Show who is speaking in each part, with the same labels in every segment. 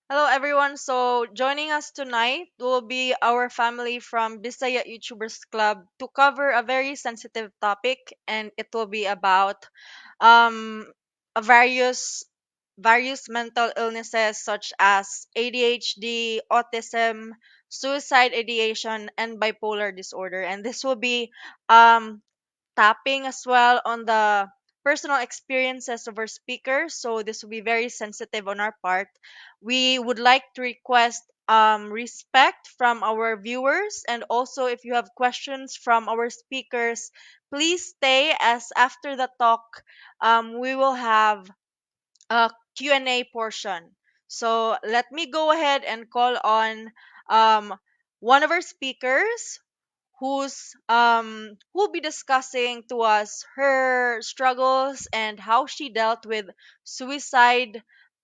Speaker 1: Hello, everyone. So, joining us tonight will be our family from Bisaya YouTubers Club to cover a very sensitive topic, and it will be about um, a various mental illnesses such as ADHD, autism, suicide ideation, and bipolar disorder. And this will be tapping as well on the personal experiences of our speakers. So this will be very sensitive on our part. We would like to request respect from our viewers, and also if you have questions from our speakers, please stay, as after the talk, we will have a Q&A portion. So let me go ahead and call on one of our speakers who'll be discussing to us her struggles and how she dealt with suicide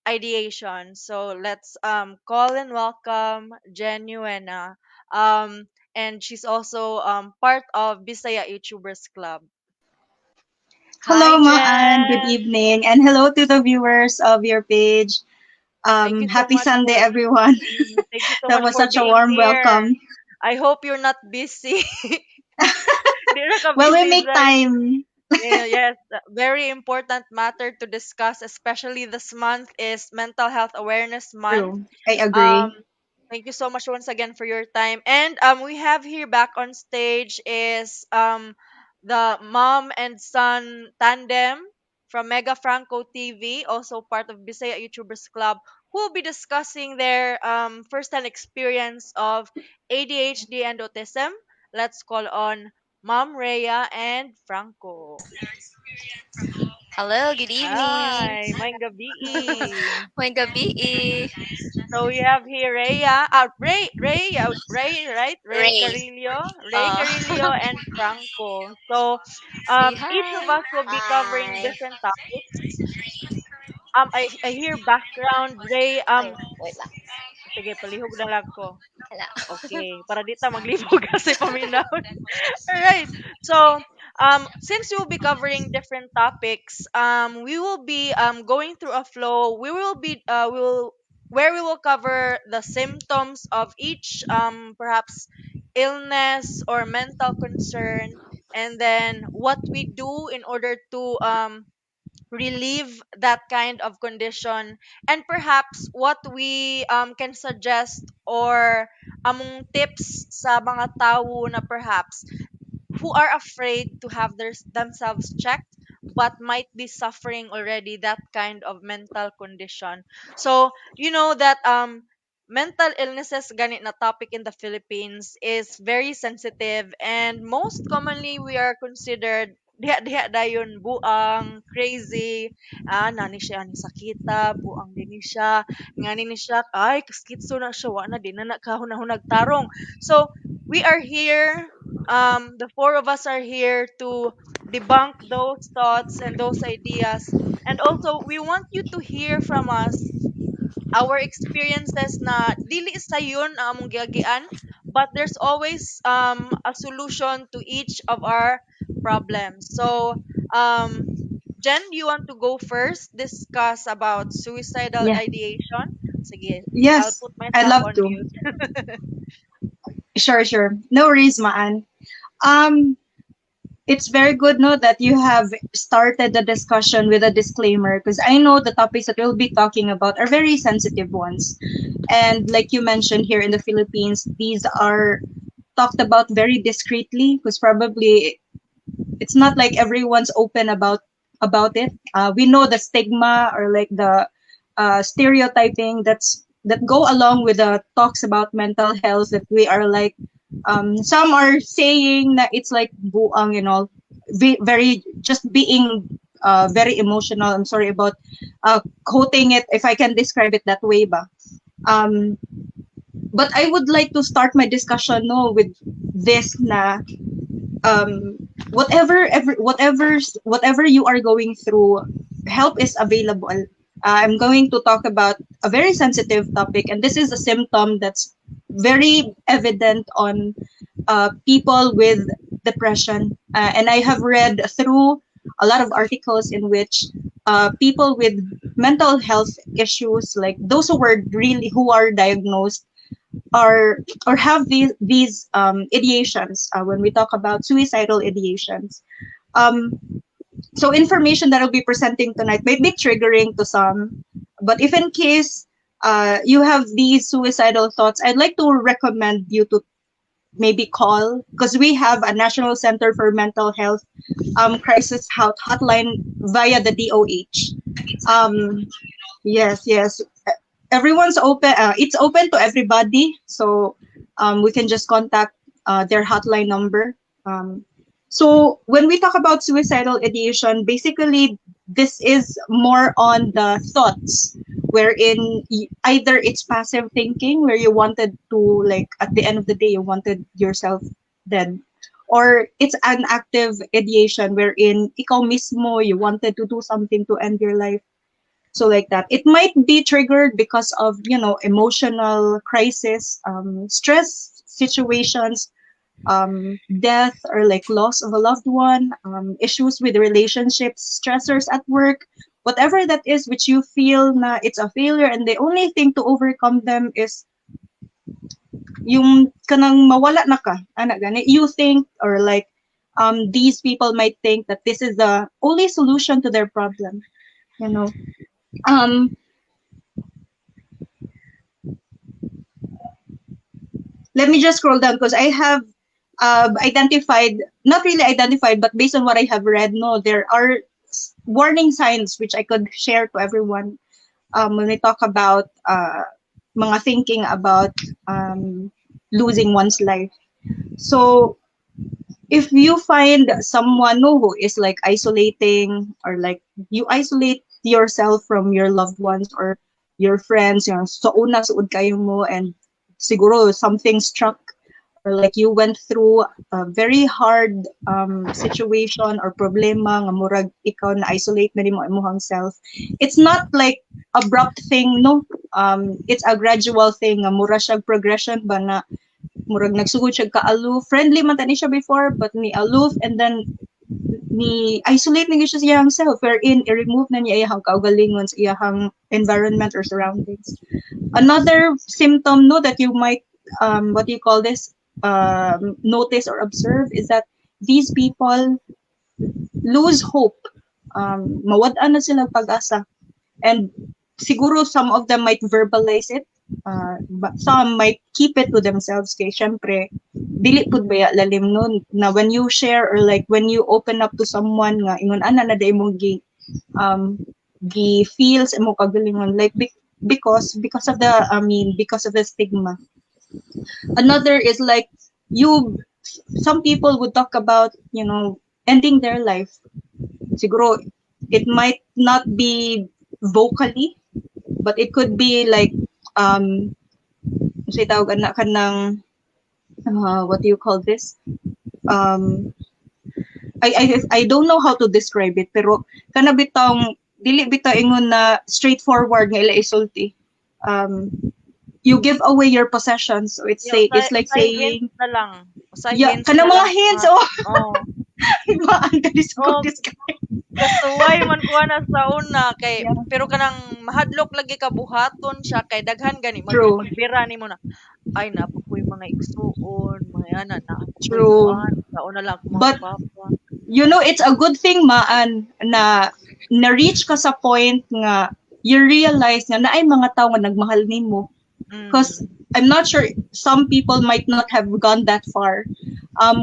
Speaker 1: ideation. So let's call and welcome Genuina. And she's also part of Bisaya YouTubers Club. Hi,
Speaker 2: Hello, Maan. Good
Speaker 1: Jen.
Speaker 2: evening. And hello to the viewers of your page.
Speaker 1: Thank you so
Speaker 2: Happy
Speaker 1: much
Speaker 2: Sunday,
Speaker 1: for
Speaker 2: everyone.
Speaker 1: thank you so
Speaker 2: That
Speaker 1: much
Speaker 2: was
Speaker 1: for
Speaker 2: such a
Speaker 1: being
Speaker 2: warm
Speaker 1: here.
Speaker 2: welcome.
Speaker 1: I hope you're not busy. Di ra ka
Speaker 2: Well, we
Speaker 1: busy.
Speaker 2: make time.
Speaker 1: Yeah, yes, very important matter to discuss, especially this month is Mental Health Awareness Month.
Speaker 2: True. I
Speaker 1: Um,
Speaker 2: agree.
Speaker 1: Thank you so much once again for your time. And we have here back on stage is the mom and son tandem from Mega Franco TV, also part of Bisaya YouTubers Club, who will be discussing their first-hand experience of ADHD and autism. Let's call on Mom Rhea and Franco.
Speaker 3: Hello, good evening.
Speaker 1: Hi, maayong gabii.
Speaker 3: Maayong gabi eh.
Speaker 1: So we have here Rhea, Ray, right? Ray
Speaker 3: Ray.
Speaker 1: Carillo, Ray
Speaker 3: Uh,
Speaker 1: Carillo and Franco. So,
Speaker 3: say
Speaker 1: each of
Speaker 3: hi.
Speaker 1: us will be covering
Speaker 3: Hi.
Speaker 1: different topics. I hear background, Ray.
Speaker 3: Ay, wait lang.
Speaker 1: Sige, palihog na lang ko.
Speaker 3: Hala.
Speaker 1: Okay, para di ta maglibog kasi paminaw. All right. So, since we will be covering different topics, we will be going through a flow. We will where we will cover the symptoms of each perhaps illness or mental concern, and then what we do in order to relieve that kind of condition, and perhaps what we can suggest or among tips sa mga tao na perhaps who are afraid to have their themselves checked but might be suffering already that kind of mental condition. So, you know that mental illnesses ganit na topic in the Philippines is very sensitive, and most commonly we are considered diha diha dayon buang crazy, nani siya ani sakita buang dinhi siya, ngani ni siya, ay skitso na siya, wa na di na na kahunahunag tarong. So we are here, the four of us are here to debunk those thoughts and those ideas. And also, we want you to hear from us our experiences na dili sayon ang among giagian, but there's always a solution to each of our problems. So, um, Jen, do you want to go first? Discuss about suicidal
Speaker 2: Yeah.
Speaker 1: ideation? Sige, I'll
Speaker 2: Yes,
Speaker 1: put
Speaker 2: I'd
Speaker 1: myself
Speaker 2: love
Speaker 1: on
Speaker 2: to.
Speaker 1: mute.
Speaker 2: Sure. No worries, Maan. It's very good, no, that you have started the discussion with a disclaimer because I know the topics that we'll be talking about are very sensitive ones. And like you mentioned, here in the Philippines, these are talked about very discreetly because probably it's not like everyone's open about it. We know the stigma or like the stereotyping that go along with the talks about mental health, that we are like some are saying that it's like buang and all, very just being very emotional. I'm sorry about quoting it, if I can describe it that way ba. But I would like to start my discussion, no, with this na whatever you are going through, help is available. I'm going to talk about a very sensitive topic, and this is a symptom that's very evident on people with depression. And I have read through a lot of articles in which people with Mental health issues, like those who were really who are diagnosed are or have these ideations, when we talk about suicidal ideations. So information that I'll be presenting tonight may be triggering to some, but if in case you have these suicidal thoughts, I'd like to recommend you to maybe call, because we have a National Center for Mental Health crisis hotline via the DOH. Yes. Everyone's open. It's open to everybody. So we can just contact their hotline number. So when we talk about suicidal ideation, basically this is more on the thoughts wherein either it's passive thinking where you wanted to, like, at the end of the day you wanted yourself dead, or it's an active ideation wherein ikaw mismo, you wanted to do something to end your life. So like that, it might be triggered because of emotional crisis, stress situations, death or like loss of a loved one, issues with relationships, stressors at work, whatever that is which you feel na it's a failure and the only thing to overcome them is yung kanang mawala na ka, ana gani. You think, or like these people might think that this is the only solution to their problem. Let me just scroll down because I have identified, not really identified, but based on what I have read, no, there are warning signs which I could share to everyone when we talk about mga thinking about losing one's life. So if you find someone, no, who is like isolating or like you isolate yourself from your loved ones or your friends, so una suod kaayo mo and siguro something struck or like you went through a very hard situation or problema nga murag ikaw na isolate na nimo imong self. It's not like abrupt thing, no. It's a gradual thing nga mura siya progression ba na murag nagsugod siya ka aloof. Friendly man tani siya before, but ni aloof and then ni isolate na gyud siya sa iyang self wherein i-remove na niya iyang kaugalingon sa iyang environment or surroundings. Another symptom, no, that you might what do you call this, notice or observe is that these people lose hope. Mawad-an na sila pag-asa and siguro some of them might verbalize it, but some might keep it to themselves kay syempre dili pud baya lalim nun na when you share or like when you open up to someone nga ingon ana na day imong gi feel sa imong kagalingon, like because of the, I mean, because of the stigma. Another is like you some people would talk about ending their life. Siguro it might not be vocally, but it could be like say tawag ana kanang what do you call this, I don't know how to describe it, pero kana bitong dili bitaw ingon na straightforward nga ila isulti. You give away your possessions, so it's say it's like
Speaker 1: Usahay
Speaker 2: saying
Speaker 1: hints na lang. Usahay
Speaker 2: Yeah,
Speaker 1: hints
Speaker 2: kanang
Speaker 1: na
Speaker 2: mga
Speaker 1: lang.
Speaker 2: hints,
Speaker 1: Ah,
Speaker 2: oh.
Speaker 1: oh.
Speaker 2: Maan ka sa
Speaker 1: Oh.
Speaker 2: describe.
Speaker 1: Kasuway man ko na sa una kay pero kanang mahadlok lagi ka buhaton siya kay daghan gani mag
Speaker 2: True.
Speaker 1: Magbira nimo na, "Ay, naa pa ko'y mga igsuon," mga ana, "Naa pa ko'y
Speaker 2: True.
Speaker 1: kuan, kaon na lang akong mga
Speaker 2: But
Speaker 1: papa."
Speaker 2: It's a good thing, maan, na na-reach ka sa point nga you realize nga naay mga tao nga nagmahal nimo. Because I'm not sure, some people might not have gone that far.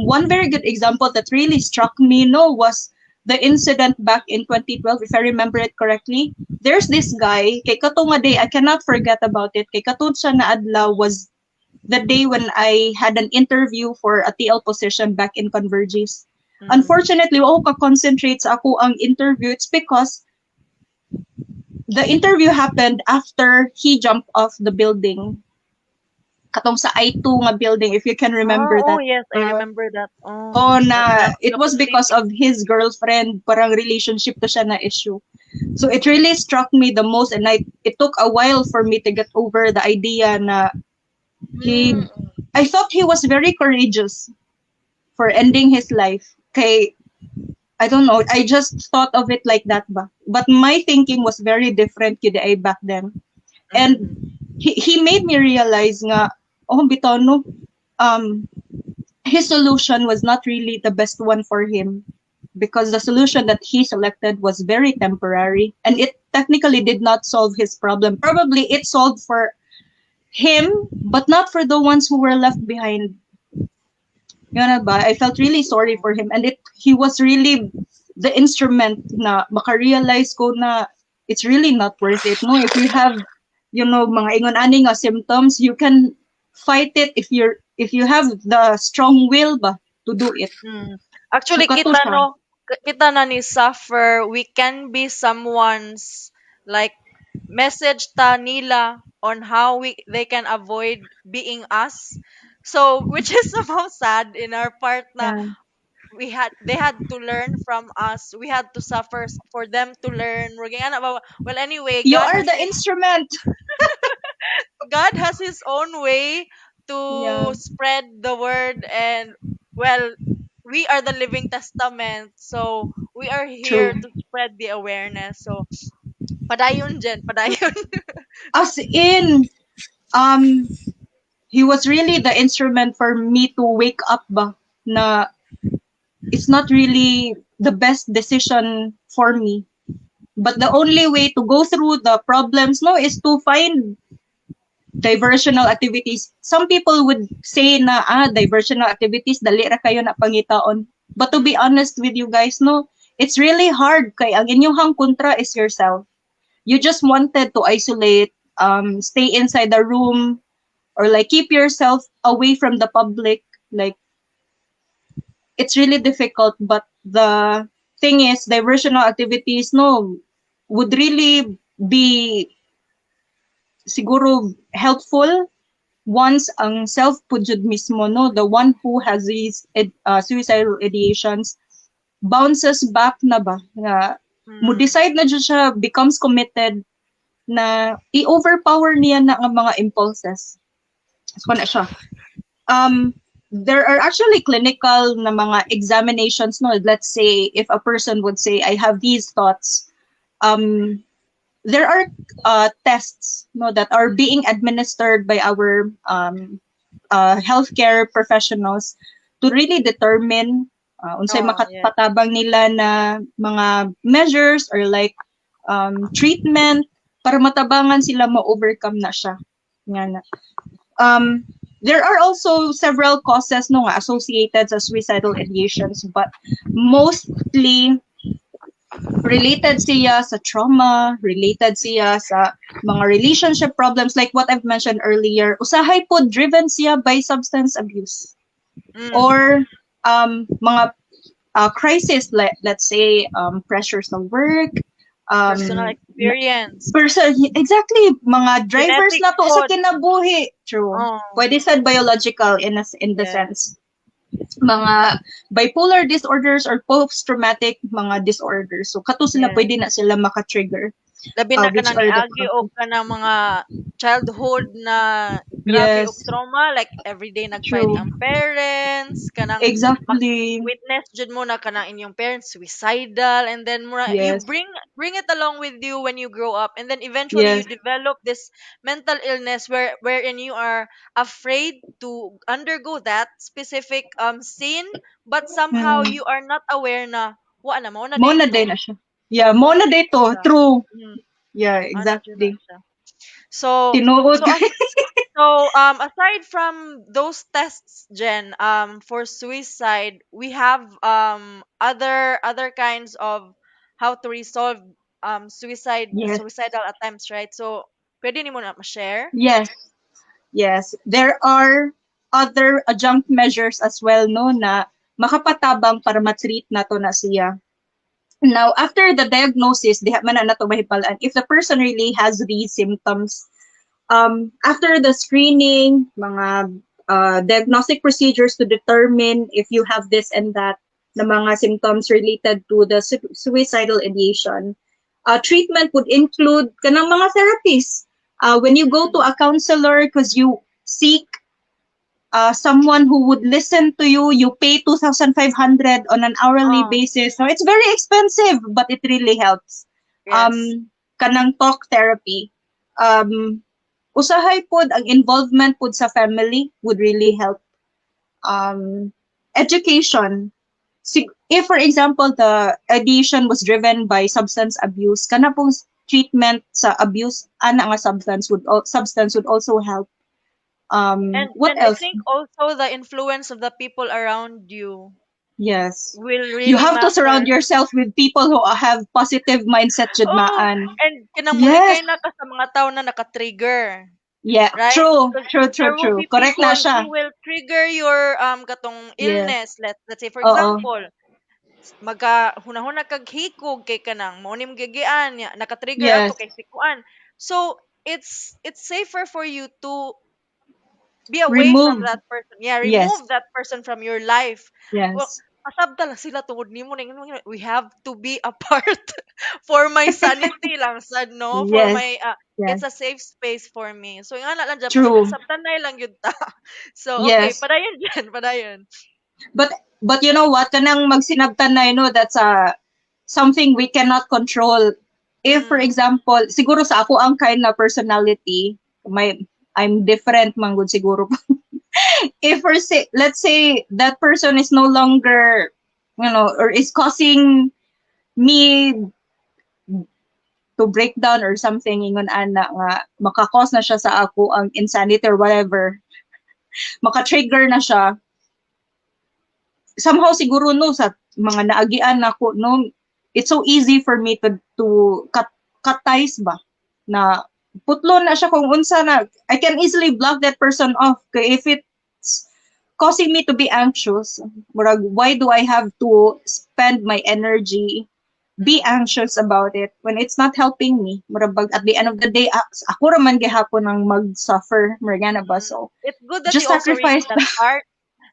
Speaker 2: One very good example that really struck me, no, was the incident back in 2012, if I remember it correctly. There's this guy, kay kato nga day, I cannot forget about it. Kay kato siya na adlaw was the day when I had an interview for a TL position back in Convergys. Unfortunately, wa ko ka-concentrate sa akoang interview. It's because the interview happened after he jumped off the building. Katong sa I2 nga building, if you can remember
Speaker 1: Oh,
Speaker 2: that.
Speaker 1: yes, I remember that. Oh,
Speaker 2: Oh, na it was
Speaker 1: the
Speaker 2: because of his girlfriend, parang relationship to siya na issue. So it really struck me the most and it took a while for me to get over the idea na he I thought he was very courageous for ending his life. Kay I don't know. I just thought of it like that ba. But my thinking was very different gyud ay back then. And he made me realize nga, oh, bitaw no, his solution was not really the best one for him because the solution that he selected was very temporary and it technically did not solve his problem. Probably it solved for him, but not for the ones who were left behind. Yun na ba? I felt really sorry for him and it he was really the instrument na maka-realize ko na it's really not worth it, no? If you have mga ingon ani nga symptoms, you can fight it if you have the strong will ba to do it.
Speaker 1: Actually,
Speaker 2: So, kato
Speaker 1: kita
Speaker 2: siya.
Speaker 1: No, kita na ni suffer, we can be someone's like message ta nila on how we they can avoid being us. So, which is somehow sad in our part na we had they had to learn from us. We had to suffer for them to learn. We're ana ba? Well, anyway,
Speaker 2: You
Speaker 1: God
Speaker 2: are
Speaker 1: has
Speaker 2: the
Speaker 1: his,
Speaker 2: instrument.
Speaker 1: God has his own way to spread the word and, well, we are the living testament. So, we are
Speaker 2: True.
Speaker 1: here to spread the awareness. So, padayon Jen, padayon.
Speaker 2: As in, he was really the instrument for me to wake up ba na it's not really the best decision for me. But the only way to go through the problems, no, is to find diversional activities. Some people would say na, ah, diversional activities, dali ra kayo na pangitaon. But to be honest with you guys, no, it's really hard kay ang inyong kontra is yourself. You just wanted to isolate, stay inside the room, or like keep yourself away from the public. Like, it's really difficult, but the thing is, diversional activities, no, would really be siguro helpful once ang self pud jud mismo, no, the one who has these suicidal ideations bounces back na ba nga mo decide na jud siya, becomes committed na i-overpower niya na ang mga impulses. So na siya, there are actually clinical na mga examinations, no? Let's say if a person would say, "I have these thoughts," there are tests, no, that are being administered by our healthcare professionals to really determine unsay makapatabang nila na mga measures or like treatment para matabangan sila ma-overcome na siya nga na. There are also several causes, no, nga associated sa suicidal ideations, but mostly related siya sa trauma, related siya sa mga relationship problems like what I've mentioned earlier. Usahay po driven siya by substance abuse or mga crisis, like let's say pressure sa work,
Speaker 1: Personal experience.
Speaker 2: Person, exactly, mga drivers
Speaker 1: Genetic
Speaker 2: na to sa
Speaker 1: code.
Speaker 2: Kinabuhi. True. Pwede sad biological in the sense. Mga bipolar disorders or post-traumatic mga disorders. So kato sila, pwede na sila maka-trigger.
Speaker 1: Labi na
Speaker 2: Which
Speaker 1: kanang
Speaker 2: are the
Speaker 1: niagi og kanang mga childhood na grabe og trauma, like everyday nag-fight
Speaker 2: True.
Speaker 1: ang parents, kanang witness jud mo na kanang inyong parents suicidal, and then mura you bring it along with you when you grow up, and then eventually you develop this mental illness wherein you are afraid to undergo that specific scene, but somehow you are not aware na wa na mao na
Speaker 2: Mo na
Speaker 1: dito.
Speaker 2: day na siya. Yeah, mo
Speaker 1: Mao
Speaker 2: na
Speaker 1: na
Speaker 2: day
Speaker 1: day
Speaker 2: to.
Speaker 1: siya.
Speaker 2: True. Yeah,
Speaker 1: Ana jud na
Speaker 2: exactly.
Speaker 1: siya. So
Speaker 2: Tinuod.
Speaker 1: so aside from those tests, Jen, for suicide, we have other kinds of how to resolve suicide suicidal attempts, right? So pwede nimo na ma-share?
Speaker 2: Yes. There are other adjunct measures as well, no, na makapatabang para ma-treat nato na siya. Now, after the diagnosis, diha man na nato mahibal-an if the person really has these symptoms. After the screening, mga diagnostic procedures to determine if you have this and that na mga symptoms related to the suicidal ideation, treatment would include kanang mga therapies. When you go to a counselor because you seek Someone who would listen to you, you pay 2,500 on an hourly basis. So it's very expensive, but it really helps. Kanang talk therapy. Usahay pod ang involvement pod sa family would really help. Education. If, for example, the ideation was driven by substance abuse, kana pong treatment sa abuse ana nga substance would also help. What
Speaker 1: And I
Speaker 2: else?
Speaker 1: think also the influence of the people around you will
Speaker 2: You
Speaker 1: really
Speaker 2: have to surround
Speaker 1: matter.
Speaker 2: Yourself with people who have positive mindset jud
Speaker 1: Oh,
Speaker 2: maan.
Speaker 1: and kanang mulikay na ka sa mga tao na naka-trigger. Right?
Speaker 2: True.
Speaker 1: 'Cause
Speaker 2: True, true,
Speaker 1: there will
Speaker 2: true.
Speaker 1: be
Speaker 2: Correct na
Speaker 1: people
Speaker 2: siya.
Speaker 1: who will trigger your katong illness. Let's say, for
Speaker 2: Oo.
Speaker 1: example, magka hunahuna kag hikog kay kanang mao ni imong giagian nya naka-trigger ato kay si kuan. So it's safer for you to be away from
Speaker 2: Remove.
Speaker 1: that person. Yeah, remove that person from your life. Well, pasabta lang sila tungod nimo na we have to be apart for my sanity lang sad, no, for my it's a safe space for me. So nga na lang dyan,
Speaker 2: True.
Speaker 1: sabtanay lang yun ta. So okay, padayon dyan, padayon.
Speaker 2: But you know what, kanang magsinabtanay, no, that's a something we cannot control. If, for example, siguro sa ako ang kind na personality, my I'm different man gud siguro. If for say, let's say that person is no longer, or is causing me to break down or something, ingon ana nga maka-cause na siya sa ako ang insanity or whatever, maka-trigger na siya somehow siguro, no, sa mga naagian nako, no, it's so easy for me to cut ties ba na putlo na siya kung unsa na. I can easily block that person off kay if it's causing me to be anxious, murag why do I have to spend my energy be anxious about it when it's not helping me? Murag bag at the end of the day, ako ra man gihapon ang mag-suffer, murag ana ba. So
Speaker 1: It's good that
Speaker 2: just
Speaker 1: you also reach
Speaker 2: sacrifice.
Speaker 1: that part.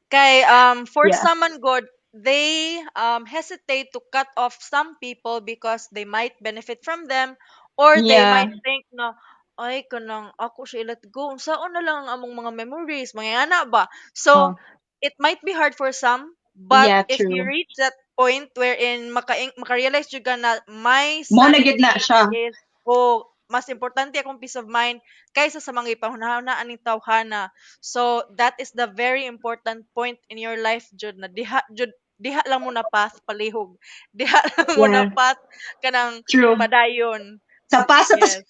Speaker 1: Kay for some man god, they hesitate to cut off some people because they might benefit from them or they might think na, "Ay, kanang ako siya i-let go, unsaon na lang ang among mga memories," mga ana ba. So
Speaker 2: Oh.
Speaker 1: it might be hard for some, but if you
Speaker 2: True.
Speaker 1: reach that point wherein maka-realize jud ka na my
Speaker 2: Mo na gyud na
Speaker 1: sanity
Speaker 2: siya.
Speaker 1: is, o mas importante akong peace of mind kaysa sa mga ipahunahuna aning tawhana. So that is the very important point in your life jud na diha jud, diha lang mo na path palihog. Diha lang mo na path kanang
Speaker 2: True.
Speaker 1: padayon.
Speaker 2: Sa pasa
Speaker 1: Yes.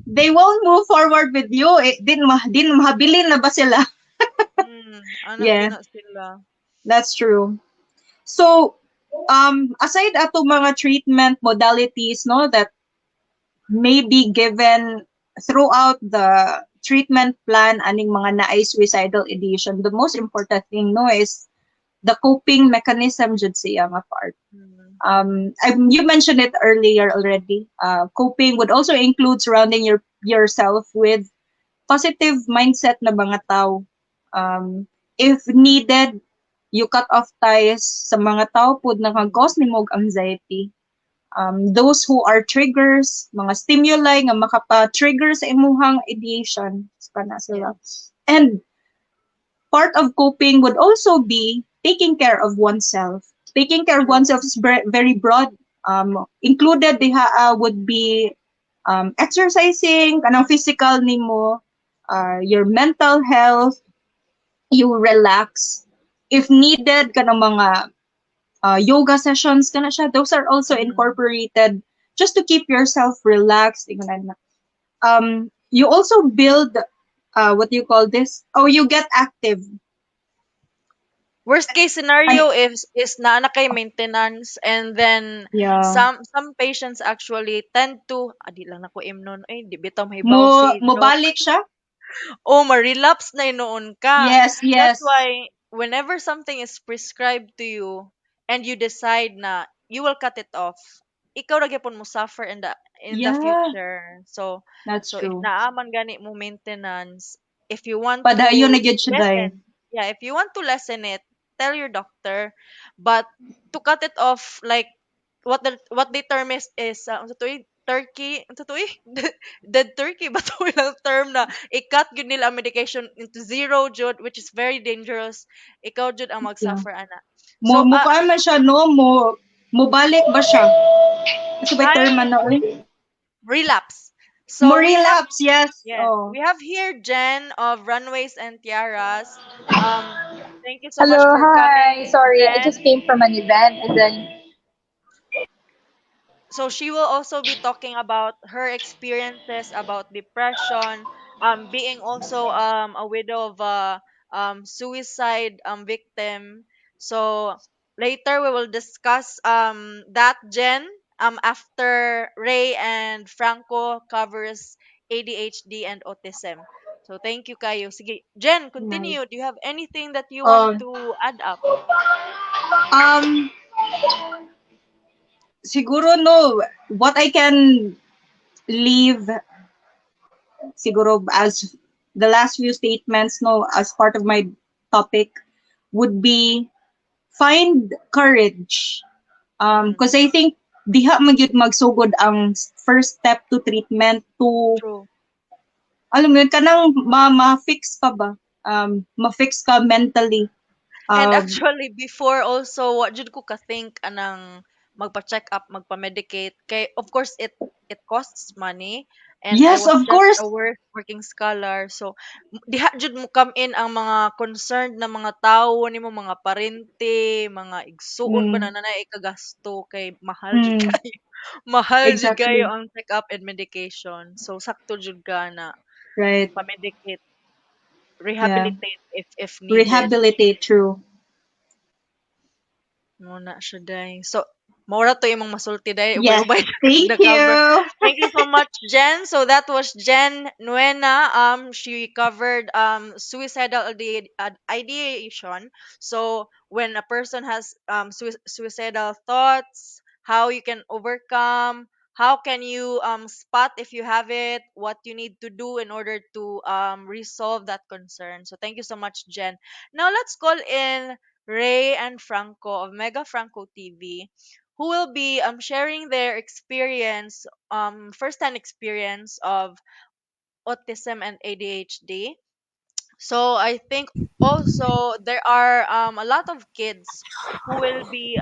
Speaker 2: they won't move forward with you. Eh, din mahabilin na ba sila?
Speaker 1: Ana na sila.
Speaker 2: That's true. So, aside ato mga treatment modalities, no, that may be given throughout the treatment plan aning mga naay suicidal ideation, the most important thing, no, is the coping mechanism jud siya nga part. You mentioned it earlier already. Coping would also include surrounding yourself with positive mindset na mga tao. If needed, you cut off ties sa mga tao pud na cause nimo og anxiety. Those who are triggers, mga stimuli nga makapa-trigger sa imuhang ideation, kana sila. And part of coping would also be taking care of oneself. Taking care of oneself is very broad. Included diha would be exercising, kanang physical nimo, your mental health, you relax. If needed, kanang mga yoga sessions kana siya, those are also incorporated just to keep yourself relaxed. Ingon na. You also build, what do you call this? Oh, you get active.
Speaker 1: Worst case scenario is naa na kay maintenance and then some patients actually tend to, di lang nako imnon eh, di bitaw mahibaw
Speaker 2: Mo
Speaker 1: si Doc.
Speaker 2: Mobalik siya?
Speaker 1: Oh, ma-relapse na hinuon ka.
Speaker 2: Yes,
Speaker 1: That's
Speaker 2: yes.
Speaker 1: why whenever something is prescribed to you and you decide na you will cut it off, ikaw ra gyapon mo suffer in the future. So
Speaker 2: That's
Speaker 1: if
Speaker 2: true.
Speaker 1: naa man gani mo maintenance, if you want to
Speaker 2: Padayon na gyud siya, day.
Speaker 1: lessen, yeah, if you want to lessen it, tell your doctor. But to cut it off, like what they term is unsa to eh? Turkey, unsa to eh? Dead turkey ba to ilang term na i-cut gyud nila ang medication into zero jud, which is very dangerous. Ikaw jud ang mag-suffer ana.
Speaker 2: Mo
Speaker 1: So
Speaker 2: mo kuan man siya, no, mo mobalik ba siya? Kasi ba term
Speaker 1: Ay,
Speaker 2: man na oy?
Speaker 1: relapse.
Speaker 2: Mo
Speaker 1: So we have
Speaker 2: relapse, yes.
Speaker 1: Yes,
Speaker 2: Oh.
Speaker 1: we have here Jen of Runways and Tiaras. Thank you so much
Speaker 4: Hello,
Speaker 1: for
Speaker 4: hi.
Speaker 1: coming,
Speaker 4: Sorry, I
Speaker 1: Jen.
Speaker 4: just came from an event and then
Speaker 1: So she will also be talking about her experiences about depression, being also a widow of a suicide victim. So later we will discuss that, Jen, after Ray and Franco covers ADHD and autism. So thank you kayo. Sige, Jen,
Speaker 2: Nice.
Speaker 1: continue. Do you have anything that you want
Speaker 2: Um,
Speaker 1: to add up?
Speaker 2: um siguro, no, what I can leave siguro as the last few statements, no, as part of my topic would be find courage. Because I think diha man gyud magsugod ang first step to treatment to
Speaker 1: True.
Speaker 2: Alam mo yun, kanang ma-fix ka ba? Ma-fix ka mentally.
Speaker 1: And actually before also, wa jud ko ka-think anang magpa-check up, magpa-medicate kay of course it costs money and I
Speaker 2: Yes,
Speaker 1: was
Speaker 2: of
Speaker 1: just
Speaker 2: course.
Speaker 1: a working scholar. So diha jud mo come in ang mga concerned na mga tawo nimo, mga parente, mga igsuon ba na naay kagasto kay mahal jud kaayo. Mahal jud kaayo ang check up and medication. So sakto jud ka na pa-medicate, rehabilitate if needed.
Speaker 2: Rehabilitate, true.
Speaker 1: Mao na siya, day. So, mao ra to imong masulti, day.
Speaker 2: Yes.
Speaker 1: Ubay-ubay
Speaker 2: Thank
Speaker 1: na cover.
Speaker 2: you.
Speaker 1: Thank you so much, Jen. So that was Jen Nuena. She covered suicidal ideation. So when a person has suicidal thoughts, how you can overcome, how can you spot if you have it, what you need to do in order to resolve that concern. So thank you so much, Jen. Now let's call in Ray and Franco of Mega Franco TV, who will be sharing their experience, first-hand experience of autism and ADHD. So I think also there are a lot of kids who will be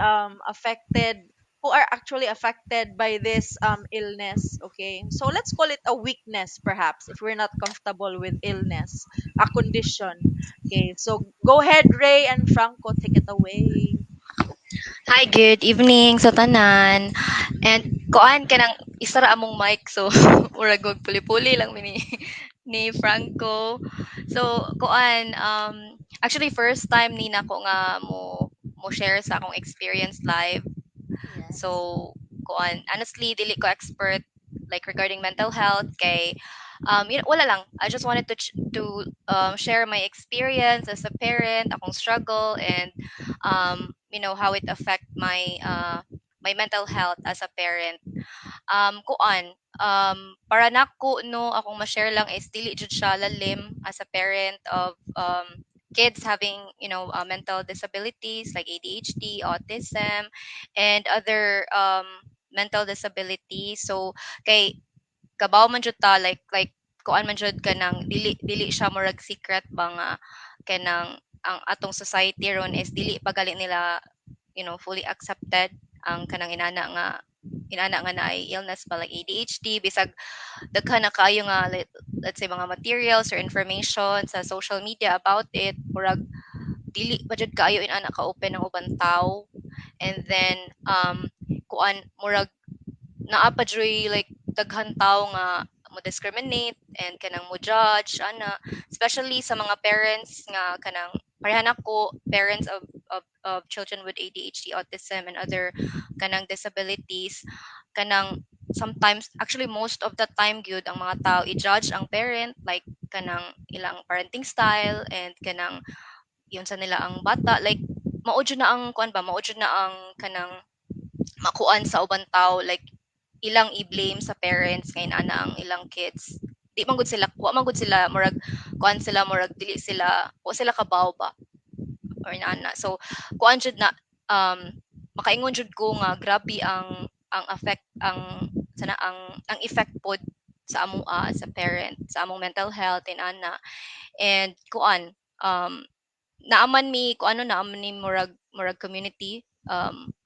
Speaker 1: affected, who are actually affected by this illness. Okay, so let's call it a weakness, perhaps, if we're not comfortable with illness, a condition. Okay, so go ahead, Ray and Franco, take it away.
Speaker 3: Hi, good evening sa tanan. And kuan kanang isara among mic, so murag og puli-puli lang mi ni Franco. So kuan, actually first time ni nako nga mo share sa akong experience live. So kuan, honestly dili ko expert like regarding mental health kay wala lang. I just wanted to share my experience as a parent, akong struggle and how it affect my mental health as a parent. Kuan, para nako, no, akong ma-share lang is dili jud siya lalim as a parent of kids having mental disabilities like ADHD, autism and other mental disabilities. So kay kabaw man jud ta, like kuan man jud kanang dili siya murag secret ba nga kanang ang atong society ron is dili pa gali nila fully accepted ang kanang inana nga naay illness ba like ADHD, bisag daghan na kaayo nga let's say mga materials or information sa social media about it, murag dili pa jud kaayo inana ka open ang ubang tawo. And then kuan, murag naa pa juy like daghan tawo nga mo discriminate and kanang mo judge ana, especially sa mga parents nga kanang pareha nako, parents of children with ADHD, autism and other kanang disabilities. Kanang sometimes, actually most of the time gyud, ang mga tao i-judge ang parent, like kanang ilang parenting style and kanang yun sa nila ang bata, like mao jud na ang kuan ba, mao jud na ang kanang makuan sa ubang tao, like ilang i-blame sa parents nga inana ang ilang kids. Di man gud sila, wa man gud sila, murag kuan sila, murag dili sila, wa sila kabaw ba or inana. So kuan jud na, makaingon jud ko nga grabe ang affect ang sana ang effect pod sa amoa as a parent, sa among mental health and ana. And kuan, naa man mi kuan ano, naa man mi murag community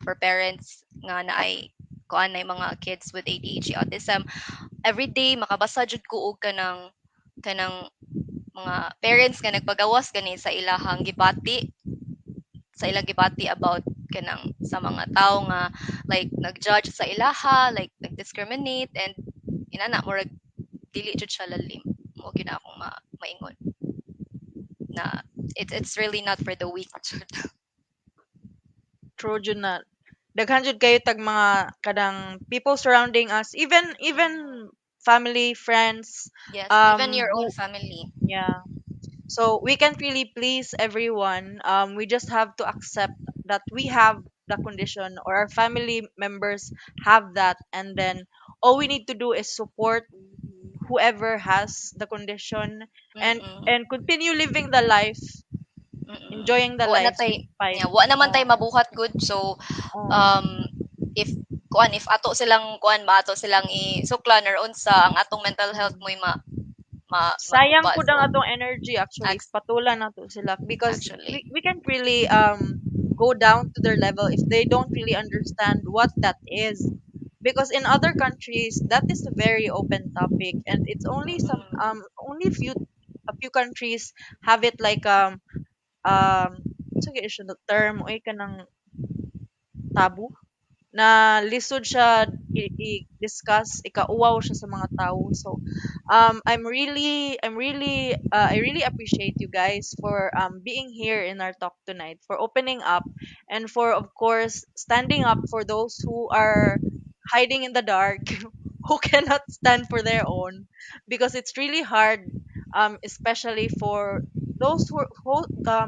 Speaker 3: for parents nga naay kuan, naay mga kids with ADHD, autism. Everyday makabasa jud ko og kanang mga parents nga nagpagawas gani sa ilahang gibati, sa ilang gibati about kanang sa mga tawo nga like nag-judge sa ilaha, like nag-discriminate and inana. Murag dili jud siya lalim. Mao gyud na akong maingon na it's really not for the weak jud.
Speaker 1: True jud na. Daghan jud kayo tag mga kanang people surrounding us, even family, friends,
Speaker 3: Yes, even your
Speaker 1: who
Speaker 3: own family.
Speaker 1: Yeah. So we can't really please everyone. We just have to accept that we have the condition or our family members have that, and then all we need to do is support whoever has the condition and and continue living the life, enjoying the
Speaker 3: Wa na
Speaker 1: life
Speaker 3: tay,
Speaker 1: despite.
Speaker 3: yeah, wa naman tay
Speaker 1: Oh,
Speaker 3: mabuhat gud. So
Speaker 1: oh.
Speaker 3: if kuan, if ato silang kuan ba, ato silang isuklan or unsa, ang atong mental health mo'y ma
Speaker 1: Sayang
Speaker 3: maguba.
Speaker 1: pud
Speaker 3: So
Speaker 1: ang atong energy actually if patulan nato sila because
Speaker 3: actually
Speaker 1: we can't really go down to their level if they don't really understand what that is, because in other countries that is a very open topic, and it's only some only few a few countries have it like unsa gyud siya the term oy, kanang taboo na lisod siya i-discuss, ikauwaw siya sa mga tao. So, I really appreciate you guys for being here in our talk tonight, for opening up, and for, of course, standing up for those who are hiding in the dark, who cannot stand for their own, because it's really hard, especially for those who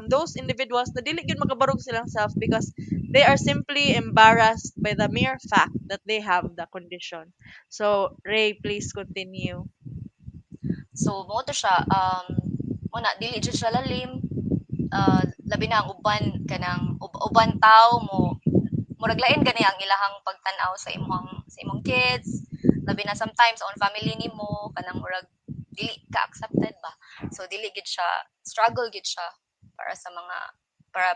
Speaker 1: those individuals na dili gyud makabarog silang self because they are simply embarrassed by the mere fact that they have the condition. So, Ray, please continue.
Speaker 3: So mo to siya, mo na dili jud siya lalim, labi na ang uban kanang uban tawo mo murag lain gani ang ilahang pagtan-aw sa imong kids, labi na sometimes on family nimo, kanang murag dili ka accepted ba. So dili gid siya, struggle gid siya para sa mga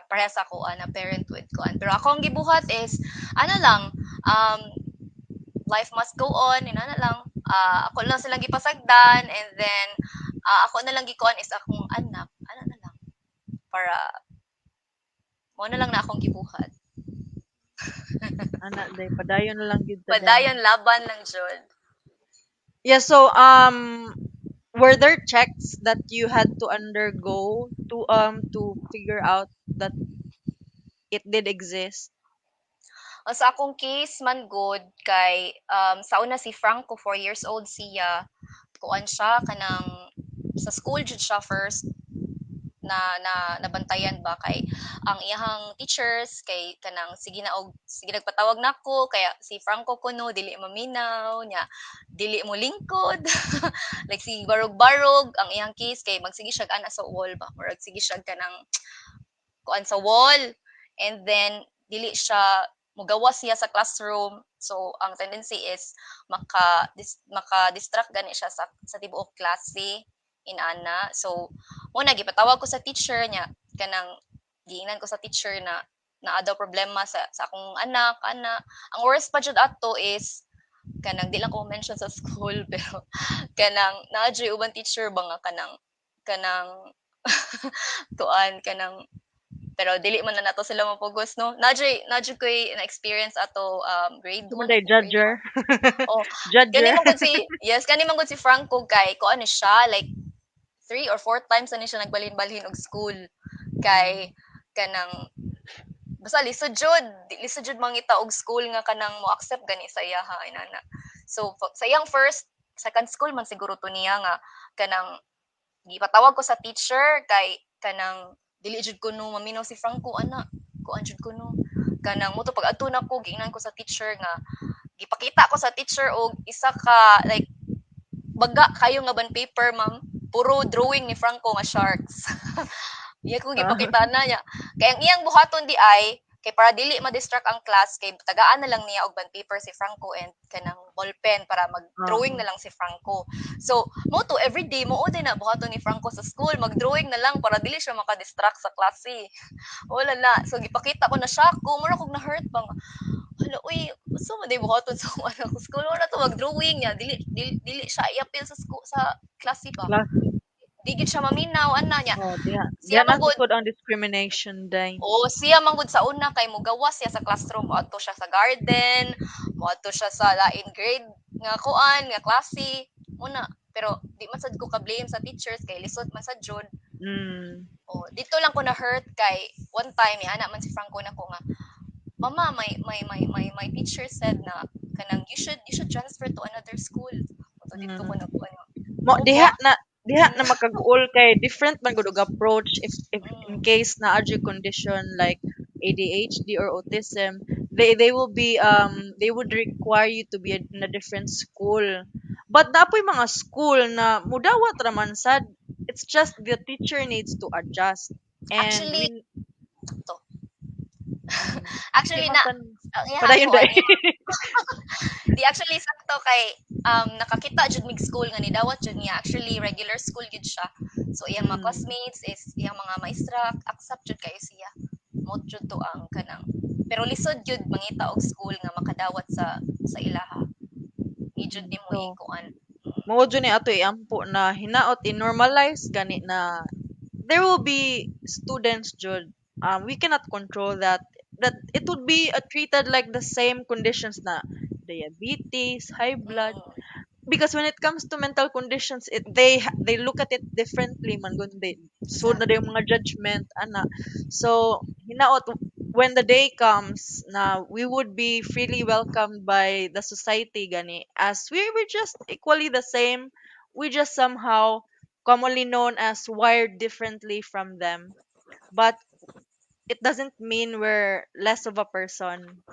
Speaker 3: para sa ako na parent with kuan. Pero ako ang gibuhat is ano lang, life must go on, inana lang. Ako lang silang gipasagdan and then ako na lang gikuan is akong anak, ana na lang, para mo na lang na akong gibuhat.
Speaker 1: Ana, day, padayon na lang gyud ta, day.
Speaker 3: Padayon, laban lang jud.
Speaker 1: Yeah, so were there checks that you had to undergo to figure out that it did exist?
Speaker 3: Sa akong case man good kay sa una si Franco, 4 years old siya, kuan siya, kanang sa school jud siya first na nabantayan ba, kay ang iyahang teachers kay kanang sige na og sige nagpatawag nako, kaya si Franco kuno dili maminaw nya, dili mo lingkod, like sige barog-barog. Ang iyang case kay magsige siya ana sa wall ba, murag sige siya kanang kuan sa wall, and then dili siya mugawas siya sa classroom. So ang tendency is maka distract gani siya sa tibuok klase inana. So muna gipatawag ko sa teacher niya, kanang giingnan ko sa teacher na naa daw problema sa akong anak ana. Ang worst pa jud ato is kanang di lang ko mention sa school, pero kanang naa jud uban teacher ba nga kanang kuan, kanang, pero dili man na nato sila mapugos, no. Naa jud koy na experience ato, grade 1.
Speaker 1: Day judger.
Speaker 3: Oh,
Speaker 1: judger.
Speaker 3: Kani man gud si, yes, kani man gud si Franco kay kuan ni siya, like three or four times na ni siya nagbalhin-balhin og school kay kanang basta lisod jud mangita og school nga kanang mo accept gani sa iya ha, inana. So sa iyang first, second school man siguro to niya nga kanang gipatawag ko sa teacher kay kanang dili jud ko no maminaw si Franco ana, kuan jud ko no, kanang mo to pag adto nako, giingnan ko sa teacher nga gipakita ko sa teacher og isa ka like baga kayo nga ban paper, ma'am, puro drawing ni Franco nga sharks. Iya ko gipakita na niya. Kay ang iyang buhaton di ay Kay para dili ma-distract ang class, kay tagaan na lang niya og bond paper si Franco and kanang ballpen para mag-drawing
Speaker 1: Oo.
Speaker 3: Na lang si Franco. So, mo to everyday mo din na buhaton ni Franco sa school, mag-drawing na lang para dili siya maka-distract sa klase. Wala na. So gipakita ko na siya ko, mura kog na hurt ba nga. Hala, uy, so man day buhaton sa akong anak sa school, wala to mag-drawing niya, dili siya iapil sa school, sa klase ba.
Speaker 1: Class.
Speaker 3: Di gid siya maminaw ana niya.
Speaker 1: Oh, diha.
Speaker 3: Siya
Speaker 1: Diha na
Speaker 3: man gud
Speaker 1: sukod ang discrimination day.
Speaker 3: Oo, siya man gud sa una kay mugawas siya sa classroom, moadto siya sa garden, moadto siya sa lain grade nga kuan, nga klase, muna. Pero di man sad ko ka-blame sa teachers kay lisod man sad jud. Oh, dito lang ko na hurt kay one time ana man si Franco nako nga, "Mama, my teacher said na kanang you should transfer to another school." So dito ko na kuan.
Speaker 1: Mo
Speaker 3: Oh,
Speaker 1: diha
Speaker 3: ba?
Speaker 1: na diha na makaguol kay different man gud og approach if in case naa jud condition like ADHD or autism, they will be they would require you to be in a different school, but naa poy mga school na mudawat ra man sad. It's just the teacher needs to adjust and
Speaker 3: Actually,
Speaker 1: we
Speaker 3: to.
Speaker 1: Sige,
Speaker 3: Actually na ang iyang
Speaker 1: padayon
Speaker 3: kuan
Speaker 1: dai.
Speaker 3: Di actually sakto kay nakakita jud mig school nga nidawat jud niya. Actually regular school jud siya. So iyang mga classmates is iyang mga maestra accept jud kayo siya. Mo jud to ang kanang pero lisod jud mangita og school nga makadawat sa ilaha. Di jud nimo
Speaker 1: So,
Speaker 3: ikuan.
Speaker 1: Mao jud ni ato iampo na hinaot i-normalize gani na there will be students jud, we cannot control that, that it would be treated like the same conditions na diabetes, high blood, because when it comes to mental conditions, it they look at it differently man gud, they sud na yung mga judgment ana. So hinaot when the day comes na we would be freely welcomed by the society gani, as we were just equally the same. We just somehow commonly known as wired differently from them, but it doesn't mean we're less of a person.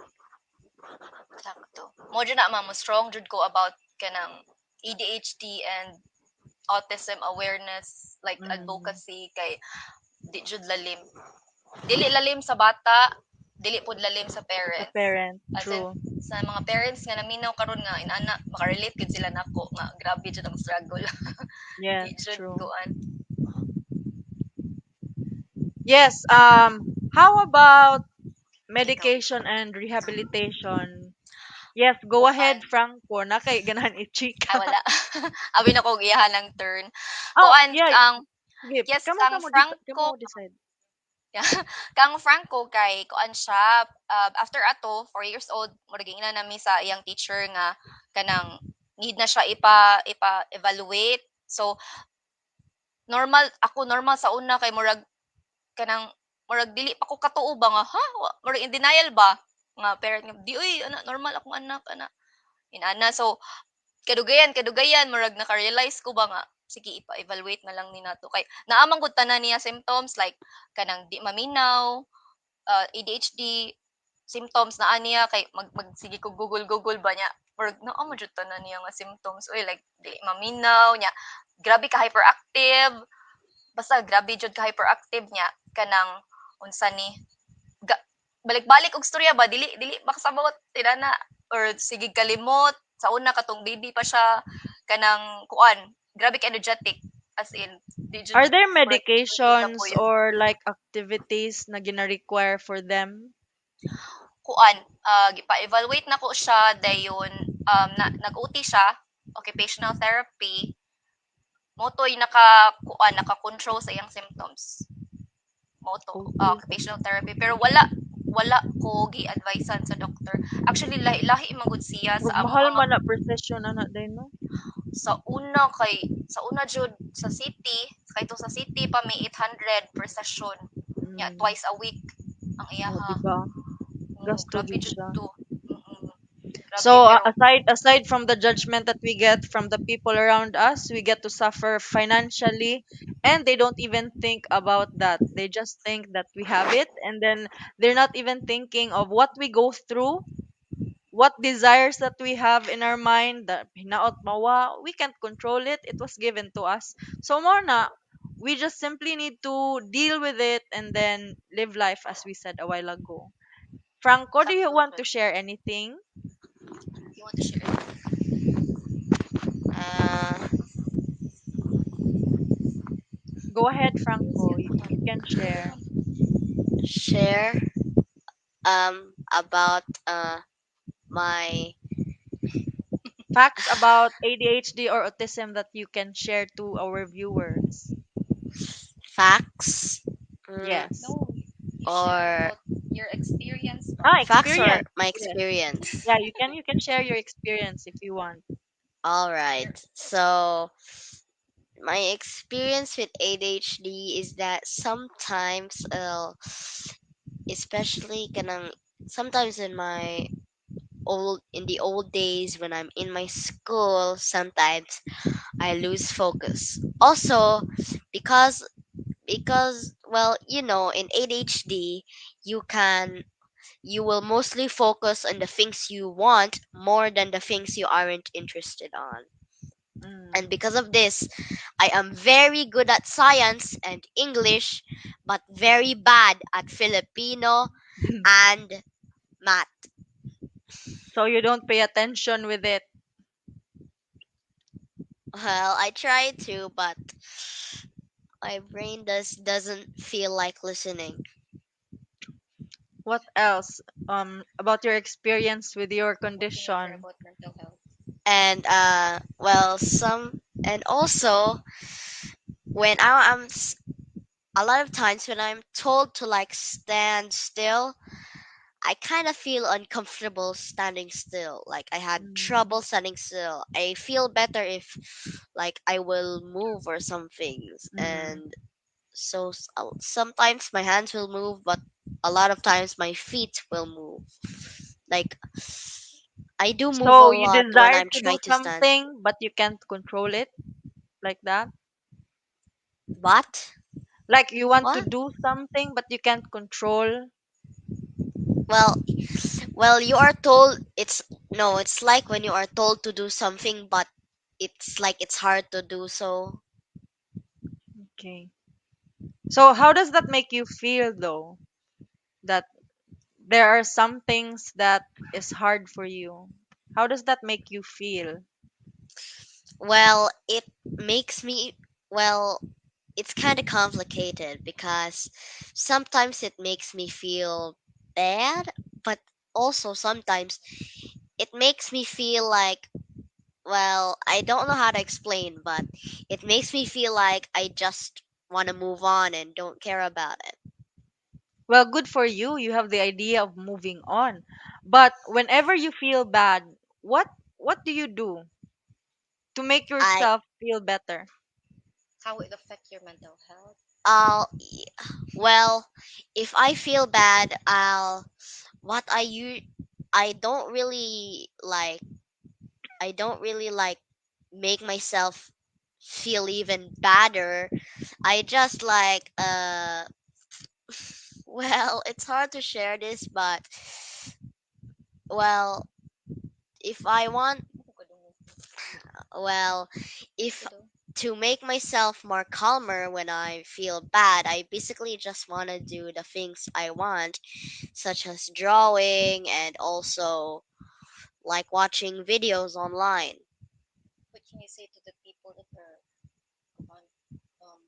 Speaker 3: Sakto. Mo jud na, ma'am, mo strong jud ko about kanang ADHD and autism awareness, like advocacy, kay di jud lalim. Dili lalim sa bata, dili pud lalim sa
Speaker 1: The
Speaker 3: parents.
Speaker 1: parent.
Speaker 3: As in,
Speaker 1: True.
Speaker 3: Sa mga parents nga naminaw karon nga inana, makarelate gud sila nako nga grabe jud ang struggle.
Speaker 1: Yes.
Speaker 3: Di jud
Speaker 1: True.
Speaker 3: kuan.
Speaker 1: Yes, how about medication and rehabilitation? Yes, go ahead,
Speaker 3: Kuan.
Speaker 1: Franco. Na kay ganahan i-chika.
Speaker 3: Ay, wala. Abi na ko giyahan ng turn.
Speaker 1: Oh,
Speaker 3: Kuan
Speaker 1: yeah.
Speaker 3: ang
Speaker 1: Sige,
Speaker 3: yes,
Speaker 1: kamo
Speaker 3: kang
Speaker 1: kamo
Speaker 3: Franco.
Speaker 1: kamo decide.
Speaker 3: Kang Franco kay kuan siya, after ato 4 years old, murag giingnan nami sa iyang teacher nga kanang need na siya ipa evaluate. So normal ako, normal sa una kay murag kanang murag dili pa ko katuo ba nga ha, murag in denial ba nga parent nga di uy ana normal akong anak ana inana. So kadugayan kadugayan murag naka-realize ko ba nga sige, ipa-evaluate na lang ni nato kay naa man gud tanan niya symptoms, like kanang di maminaw, ADHD symptoms naa niya, kay mag sige ko Google Google ba niya, murag naa man jud tanan niya nga symptoms uy, like di maminaw niya, grabe ka hyperactive, basta grabe jud ka hyperactive niya, kanang unsa ni balik-balik og storya ba, dili dili makasabot tinana or sige kalimot. Sa una katong baby pa siya, kanang kuan, grabe ka energetic, as in di jud
Speaker 1: Are there
Speaker 3: murag
Speaker 1: medications
Speaker 3: kapoy.
Speaker 1: or like activities na gina-require for them?
Speaker 3: Kuan, gipa-evaluate nako siya dayon, na, nag-OT siya, occupational therapy. Mo to'y naka kuan, naka-control sa iyang symptoms. Mo to, occupational therapy, pero wala ko gi-advisean sa doctor. Actually lahi-lahi man gud siya sa
Speaker 1: Murag
Speaker 3: amo
Speaker 1: mahal
Speaker 3: nga
Speaker 1: man na per session ana day, no?
Speaker 3: Sa una kay sa una jud sa city, kay to sa city pa may 800 per session. Nya twice a week ang
Speaker 1: Oh,
Speaker 3: iyaha.
Speaker 1: diba? Gasto
Speaker 3: Grabe
Speaker 1: jud
Speaker 3: jud
Speaker 1: siya.
Speaker 3: to. Grabe,
Speaker 1: So
Speaker 3: pero
Speaker 1: aside from the judgment that we get from the people around us, we get to suffer financially, and they don't even think about that. They just think that we have it, and then they're not even thinking of what we go through, what desires that we have in our mind that hinaot mawa, we can't control it. It was given to us. So more na, we just simply need to deal with it and then live life, as we said a while ago. Franco, do you
Speaker 3: Sakto
Speaker 1: want
Speaker 3: jud.
Speaker 1: to share anything?
Speaker 3: You want to share?
Speaker 5: Uh,
Speaker 1: Go ahead, Franco. You can share
Speaker 5: Share about my
Speaker 1: facts about ADHD or autism that you can share to our viewers.
Speaker 5: facts, mm,
Speaker 1: Yes.
Speaker 3: No, you share
Speaker 5: or
Speaker 3: about your experience ba?
Speaker 1: Ah,
Speaker 5: facts or
Speaker 1: experience.
Speaker 5: my
Speaker 1: Yes.
Speaker 5: experience.
Speaker 1: Yeah, you can share your experience if you want.
Speaker 5: All
Speaker 3: Your
Speaker 5: right. So my experience with ADHD is that sometimes, especially kanang sometimes in my old in the old days when I'm in my school, sometimes I lose focus. Also, because because well, you know, in ADHD, you can you will mostly focus on the things you want more than the things you aren't interested on. And
Speaker 1: Mm.
Speaker 5: because of this, I am very good at science and English, but very bad at Filipino and math.
Speaker 1: So you don't pay attention with it.
Speaker 5: Well, I try to, but my brain doesn't feel like listening.
Speaker 1: What else? About your experience with your
Speaker 3: What can you share
Speaker 1: condition.
Speaker 3: about mental health?
Speaker 5: And well, some and also when I am a lot of times when I'm told to like stand still, I kind of feel uncomfortable standing still. Like I had
Speaker 1: Mm.
Speaker 5: trouble standing still. I feel better if like I will move or something.
Speaker 1: Mm.
Speaker 5: And so sometimes my hands will move, but a lot of times my feet will move. Like I do move a
Speaker 1: So you
Speaker 5: lot when
Speaker 1: desire
Speaker 5: I'm
Speaker 1: to do
Speaker 5: trying to stand.
Speaker 1: something, but you can't control it like that?
Speaker 5: But
Speaker 1: Like you want to
Speaker 5: what?
Speaker 1: do something, but you can't control.
Speaker 5: Well, well, you are told it's no, it's like when you are told to do something, but it's like it's hard to do so.
Speaker 1: Okay. So how does that make you feel though? That there are some things that is hard for you. How does that make you feel?
Speaker 5: Well, it makes me, well, it's kind of complicated because sometimes it makes me feel bad, but also sometimes it makes me feel like, well, I don't know how to explain, but it makes me feel like I just want to move on and don't care about it.
Speaker 1: Well, good for you. You have the idea of moving on. But whenever you feel bad, what what do you do to make
Speaker 5: I
Speaker 1: yourself feel better?
Speaker 3: How it affect your mental health?
Speaker 5: I'll well, if I feel bad, I'll what I u I don't really like I don't really like make myself feel even badder. I just like well, it's hard to share this, but well, if I want well, if to make myself more calmer when I feel bad, I basically just want to do the things I want, such as drawing and also like watching videos online.
Speaker 3: What can you say to the people that are on um,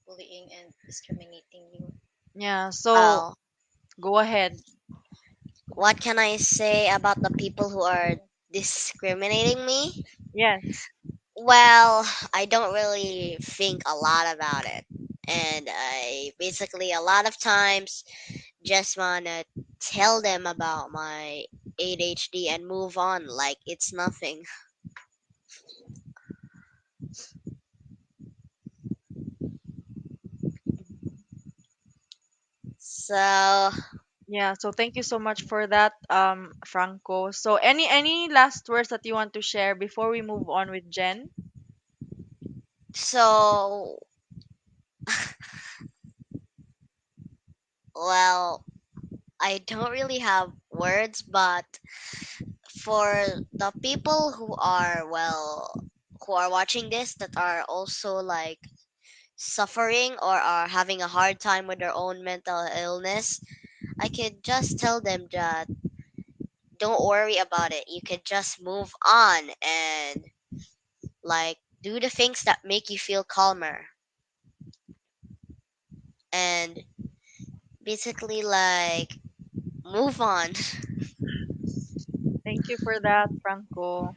Speaker 3: bullying and discriminating you?
Speaker 1: Yeah, so
Speaker 5: Well,
Speaker 1: go ahead.
Speaker 5: what can I say about the people who are discriminating me?
Speaker 1: Yes.
Speaker 5: Well, I don't really think a lot about it. And I basically, a lot of times, just wanna tell them about my ADHD and move on like it's nothing. So,
Speaker 1: Yeah, so thank you so much for that, Franco. So any last words that you want to share before we move on with Jen?
Speaker 5: so, well, I don't really have words, but for the people who are, well, who are watching this that are also like suffering or are having a hard time with their own mental illness, I could just tell them that don't worry about it. You could just move on and like do the things that make you feel calmer and basically like move on.
Speaker 1: Thank you for that, Franco.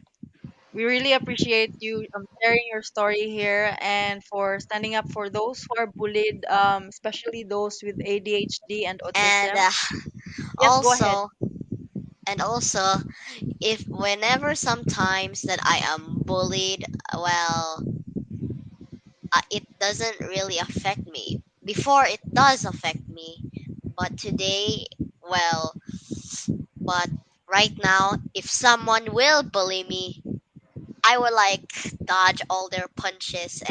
Speaker 1: We really appreciate you sharing your story here and for standing up for those who are bullied, especially those with ADHD and
Speaker 5: And
Speaker 1: autism. Yes, go ahead.
Speaker 5: also, and also, if whenever sometimes that I am bullied, well, it doesn't really affect me. Before it does affect me, but today, well, but right now, if someone will bully me, I will like dodge all their punches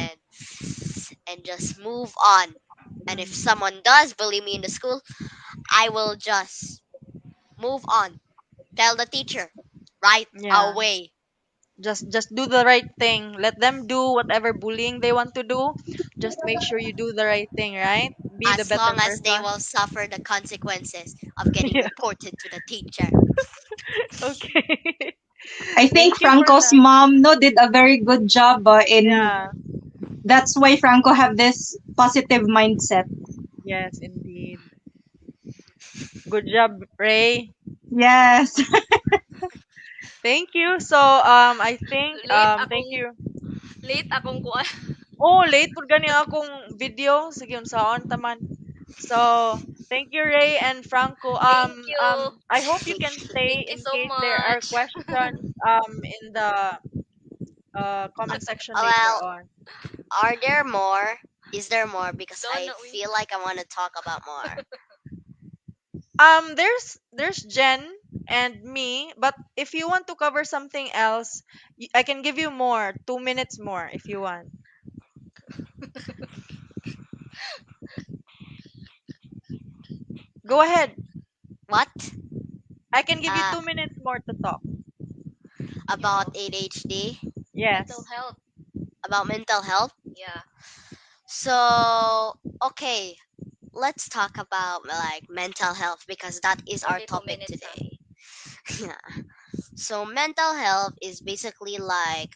Speaker 5: and just move on. And if
Speaker 1: Mm,
Speaker 5: someone does bully me in the school, I will just move on. Tell the teacher right
Speaker 1: yeah.
Speaker 5: away.
Speaker 1: Just do the right thing. Let them do whatever bullying they want to do. Just make sure you do the right thing, right? Be the
Speaker 5: As
Speaker 1: better
Speaker 5: long as they
Speaker 1: person.
Speaker 5: will suffer the consequences of getting
Speaker 1: Yeah.
Speaker 5: reported to the teacher.
Speaker 1: Okay.
Speaker 2: I think
Speaker 1: Thank you for
Speaker 2: Franco's
Speaker 1: that.
Speaker 2: mom no did a very good job in
Speaker 1: Yeah.
Speaker 2: that's why Franco have this positive mindset.
Speaker 1: Yes, indeed. Good job, Ray.
Speaker 2: Yes.
Speaker 1: Thank you. So, I think
Speaker 3: Late
Speaker 1: thank
Speaker 3: akong
Speaker 1: you.
Speaker 3: late akong kuan.
Speaker 1: Oh, late pud gani akong video. Sige, unsaon taman. So, thank you, Ray and Franco.
Speaker 3: Thank you.
Speaker 1: I hope you can stay
Speaker 3: Thank you
Speaker 1: in
Speaker 3: so
Speaker 1: case there are
Speaker 3: much.
Speaker 1: questions in the comment section later
Speaker 5: Well,
Speaker 1: on.
Speaker 5: are there more? Is there more? Because
Speaker 3: Doon
Speaker 5: I
Speaker 3: na uy.
Speaker 5: feel like I want to talk about more.
Speaker 1: There's Jen and me, but if you want to cover something else, I can give you more, 2 minutes more if you want. Go ahead.
Speaker 5: What?
Speaker 1: I can give you
Speaker 5: Uh,
Speaker 1: 2 minutes more to talk.
Speaker 5: about
Speaker 3: Neuro.
Speaker 5: ADHD?
Speaker 3: Mental
Speaker 1: Yes.
Speaker 3: health.
Speaker 5: About mental health?
Speaker 3: Yeah.
Speaker 5: So, okay, let's talk about like mental health because that is our
Speaker 3: Only two
Speaker 5: topic
Speaker 3: minutes ah.
Speaker 5: today. Yeah. So, mental health is basically like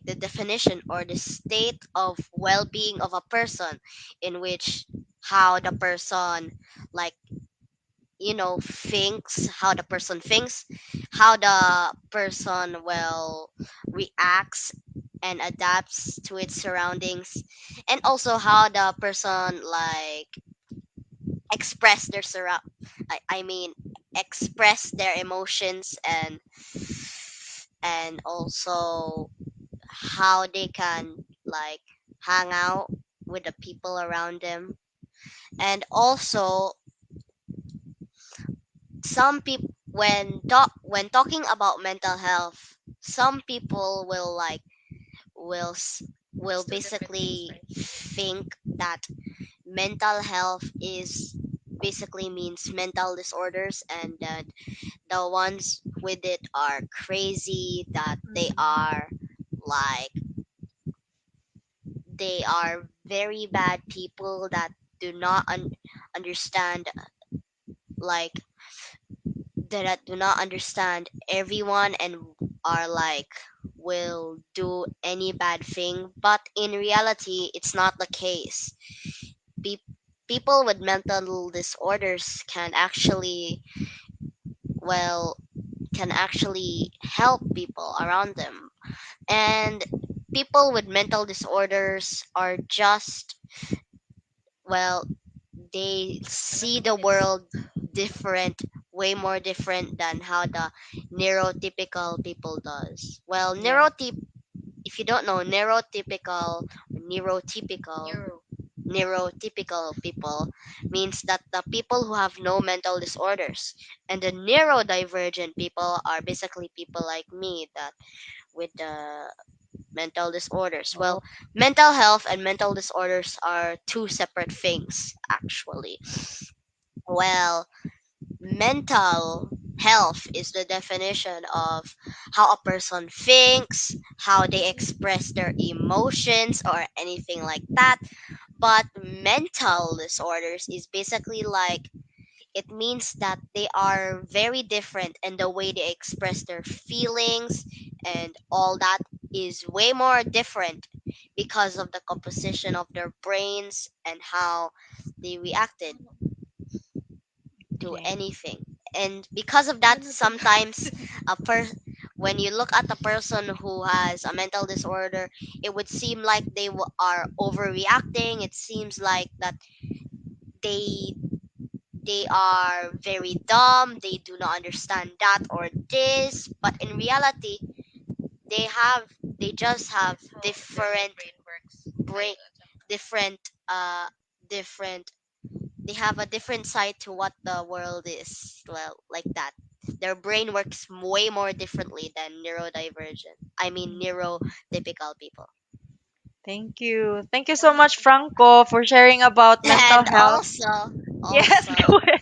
Speaker 5: the definition or the state of well-being of a person in which how the person like thinks, how the person thinks, how the person will reacts and adapts to its surroundings, and also how the person like express their surround I mean express their emotions and also how they can like hang out with the people around them. And also some people when talking about mental health, some people will like will will
Speaker 3: It's two different things,
Speaker 5: basically
Speaker 3: right?
Speaker 5: think that mental health is basically means mental disorders and that the ones with it are crazy, that they
Speaker 1: Mm,
Speaker 5: are like they are very bad people that do not understand like that do not understand everyone and are like will do any bad thing, but in reality it's not the case. Pe- People with mental disorders can actually well can actually help people around them, and people with mental disorders are just well they
Speaker 3: Ano,
Speaker 5: see
Speaker 3: two
Speaker 5: the
Speaker 3: minutes.
Speaker 5: world different, way more different than how the neurotypical people does. Well,
Speaker 1: yeah.
Speaker 5: neurotyp if you don't know, neurotypical neurotypical
Speaker 3: Neuro.
Speaker 5: neurotypical people means that the people who have no mental disorders, and the neurodivergent people are basically people like me that with the mental disorders.
Speaker 1: Oh.
Speaker 5: Well, mental health and mental disorders are two separate things actually. Well, mental health is the definition of how a person thinks, how they express their emotions, or anything like that. But mental disorders is basically like it means that they are very different, and the way they express their feelings and all that is way more different because of the composition of their brains and how they reacted to anything. And because of that, sometimes a per when you look at a person who has a mental disorder, it would seem like they are overreacting. It seems like that they are very dumb, they do not understand that or this, but in reality, they just have
Speaker 3: How their
Speaker 5: different
Speaker 3: brain works.
Speaker 5: Brain different different they have a different side to what the world is, well, like that. Their brain works way more differently than neurodivergent, I mean, neurotypical people.
Speaker 1: Thank you. Thank you so much, Franco, for sharing about mental
Speaker 5: And
Speaker 1: health.
Speaker 5: also
Speaker 1: Yes,
Speaker 5: also
Speaker 1: go ahead.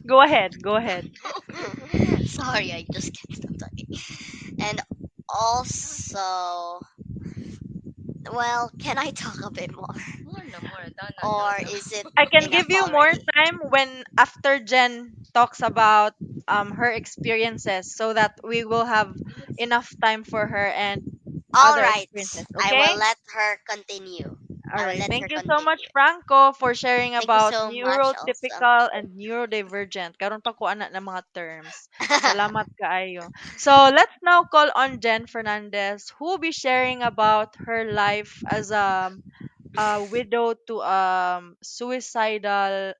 Speaker 1: Go ahead. Go ahead.
Speaker 5: Sorry, I just can't stop talking. And also, well, can I talk a bit more
Speaker 3: More na more, dana
Speaker 5: or
Speaker 3: daw na.
Speaker 5: is it
Speaker 1: I can
Speaker 5: enough
Speaker 1: give you more
Speaker 5: already?
Speaker 1: time when after Jen talks about her experiences so that we will have enough time for her and
Speaker 5: All
Speaker 1: other
Speaker 5: right,
Speaker 1: experiences,
Speaker 5: I
Speaker 1: okay?
Speaker 5: will let her continue.
Speaker 1: All
Speaker 5: I will
Speaker 1: right.
Speaker 5: let her
Speaker 1: Thank you so much,
Speaker 5: continue.
Speaker 1: Franco, for sharing
Speaker 5: Thank you
Speaker 1: about
Speaker 5: so much also.
Speaker 1: neurotypical and neurodivergent. Karon pa ko ana ng mga terms. Salamat kaayo. So, let's now call on Jen Fernandez, who will be sharing about her life as a widow to suicidal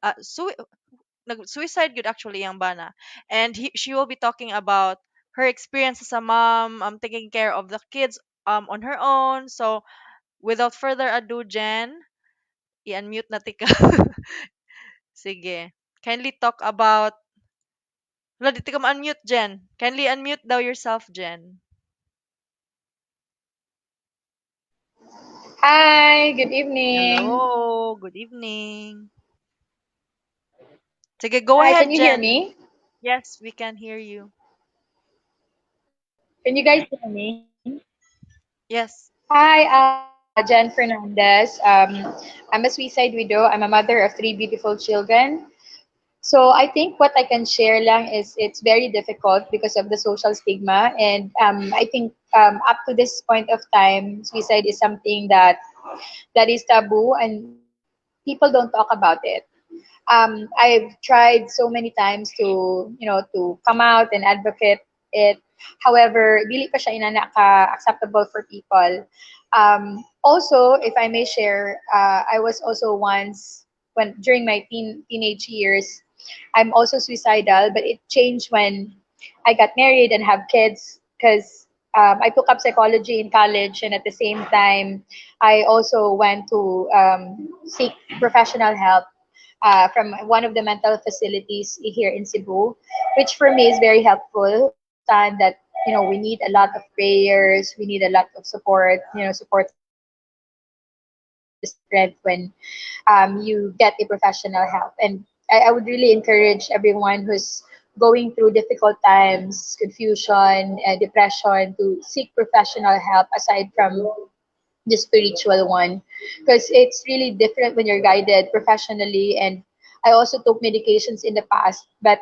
Speaker 1: nag-suicide gud actually ang bana. And she will be talking about her experience as a mom, taking care of the kids on her own. So, without further ado, Jen, i-unmute na tika. Sige. Kindly talk about. Wala, di ka ma-unmute, Jen. Kindly unmute daw yourself, Jen.
Speaker 4: Hi, good evening.
Speaker 1: Hello. Good evening. Sige, go
Speaker 4: Hi, can
Speaker 1: ahead,
Speaker 4: you hear
Speaker 1: Jen.
Speaker 4: me?
Speaker 1: Yes, we can hear you.
Speaker 4: Can you guys hear me?
Speaker 1: Yes.
Speaker 4: Hi, Jen Fernandez. I'm a suicide widow. I'm a mother of three beautiful children. So I think what I can share lang is it's very difficult because of the social stigma. And I think up to this point of time, suicide is something that is taboo and people don't talk about it. I've tried so many times to come out and advocate it. However, dili pa siya inana ka acceptable for people. Also, if I may share, I was also once when during my teenage years, I'm also suicidal, but it changed when I got married and have kids because I took up psychology in college, and at the same time, I also went to seek professional help from one of the mental facilities here in Cebu, which for me is very helpful. And that we need a lot of prayers, we need a lot of support, support strength when you get a professional help. And I would really encourage everyone who's going through difficult times, confusion, depression, to seek professional help aside from the spiritual one, because it's really different when you're guided professionally. And I also took medications in the past, but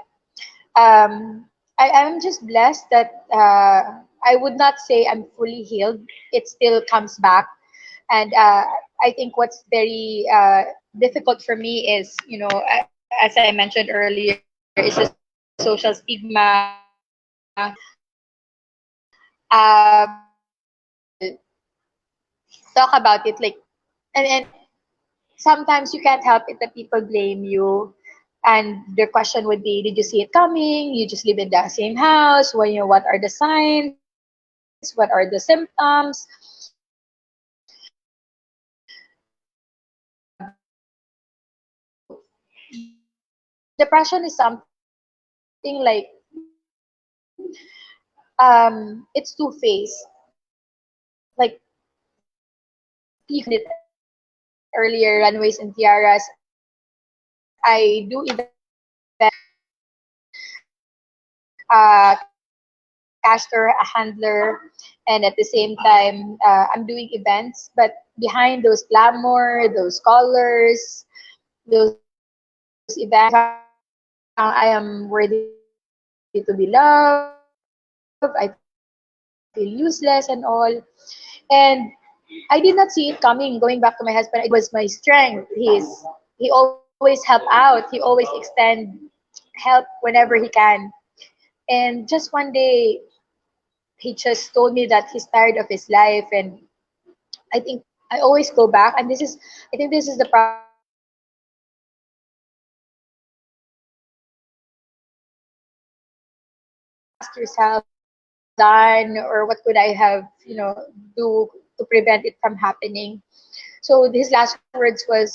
Speaker 4: I am just blessed that I would not say I'm fully healed. It still comes back. And I think what's very difficult for me is, as I mentioned earlier, is the social stigma. Talk about it like, and sometimes you can't help it that people blame you. And their question would be, "Did you see it coming? You just live in the same house. Well, what are the signs? What are the symptoms?" Depression is something like it's two-faced. Like you did earlier, Runways and Tiaras. I do events. Podcaster, a handler, and at the same time, I'm doing events. But behind those glamour, those colors, those events, I am worthy to be loved. I feel useless and all. And I did not see it coming. Going back to my husband, it was my strength. He always help out. He always extend help whenever he can. And just one day, he just told me that he's tired of his life. And I think I always go back, and this is I think this is the problem. Ask yourself, done or what could I have, do to prevent it from happening? So his last words was,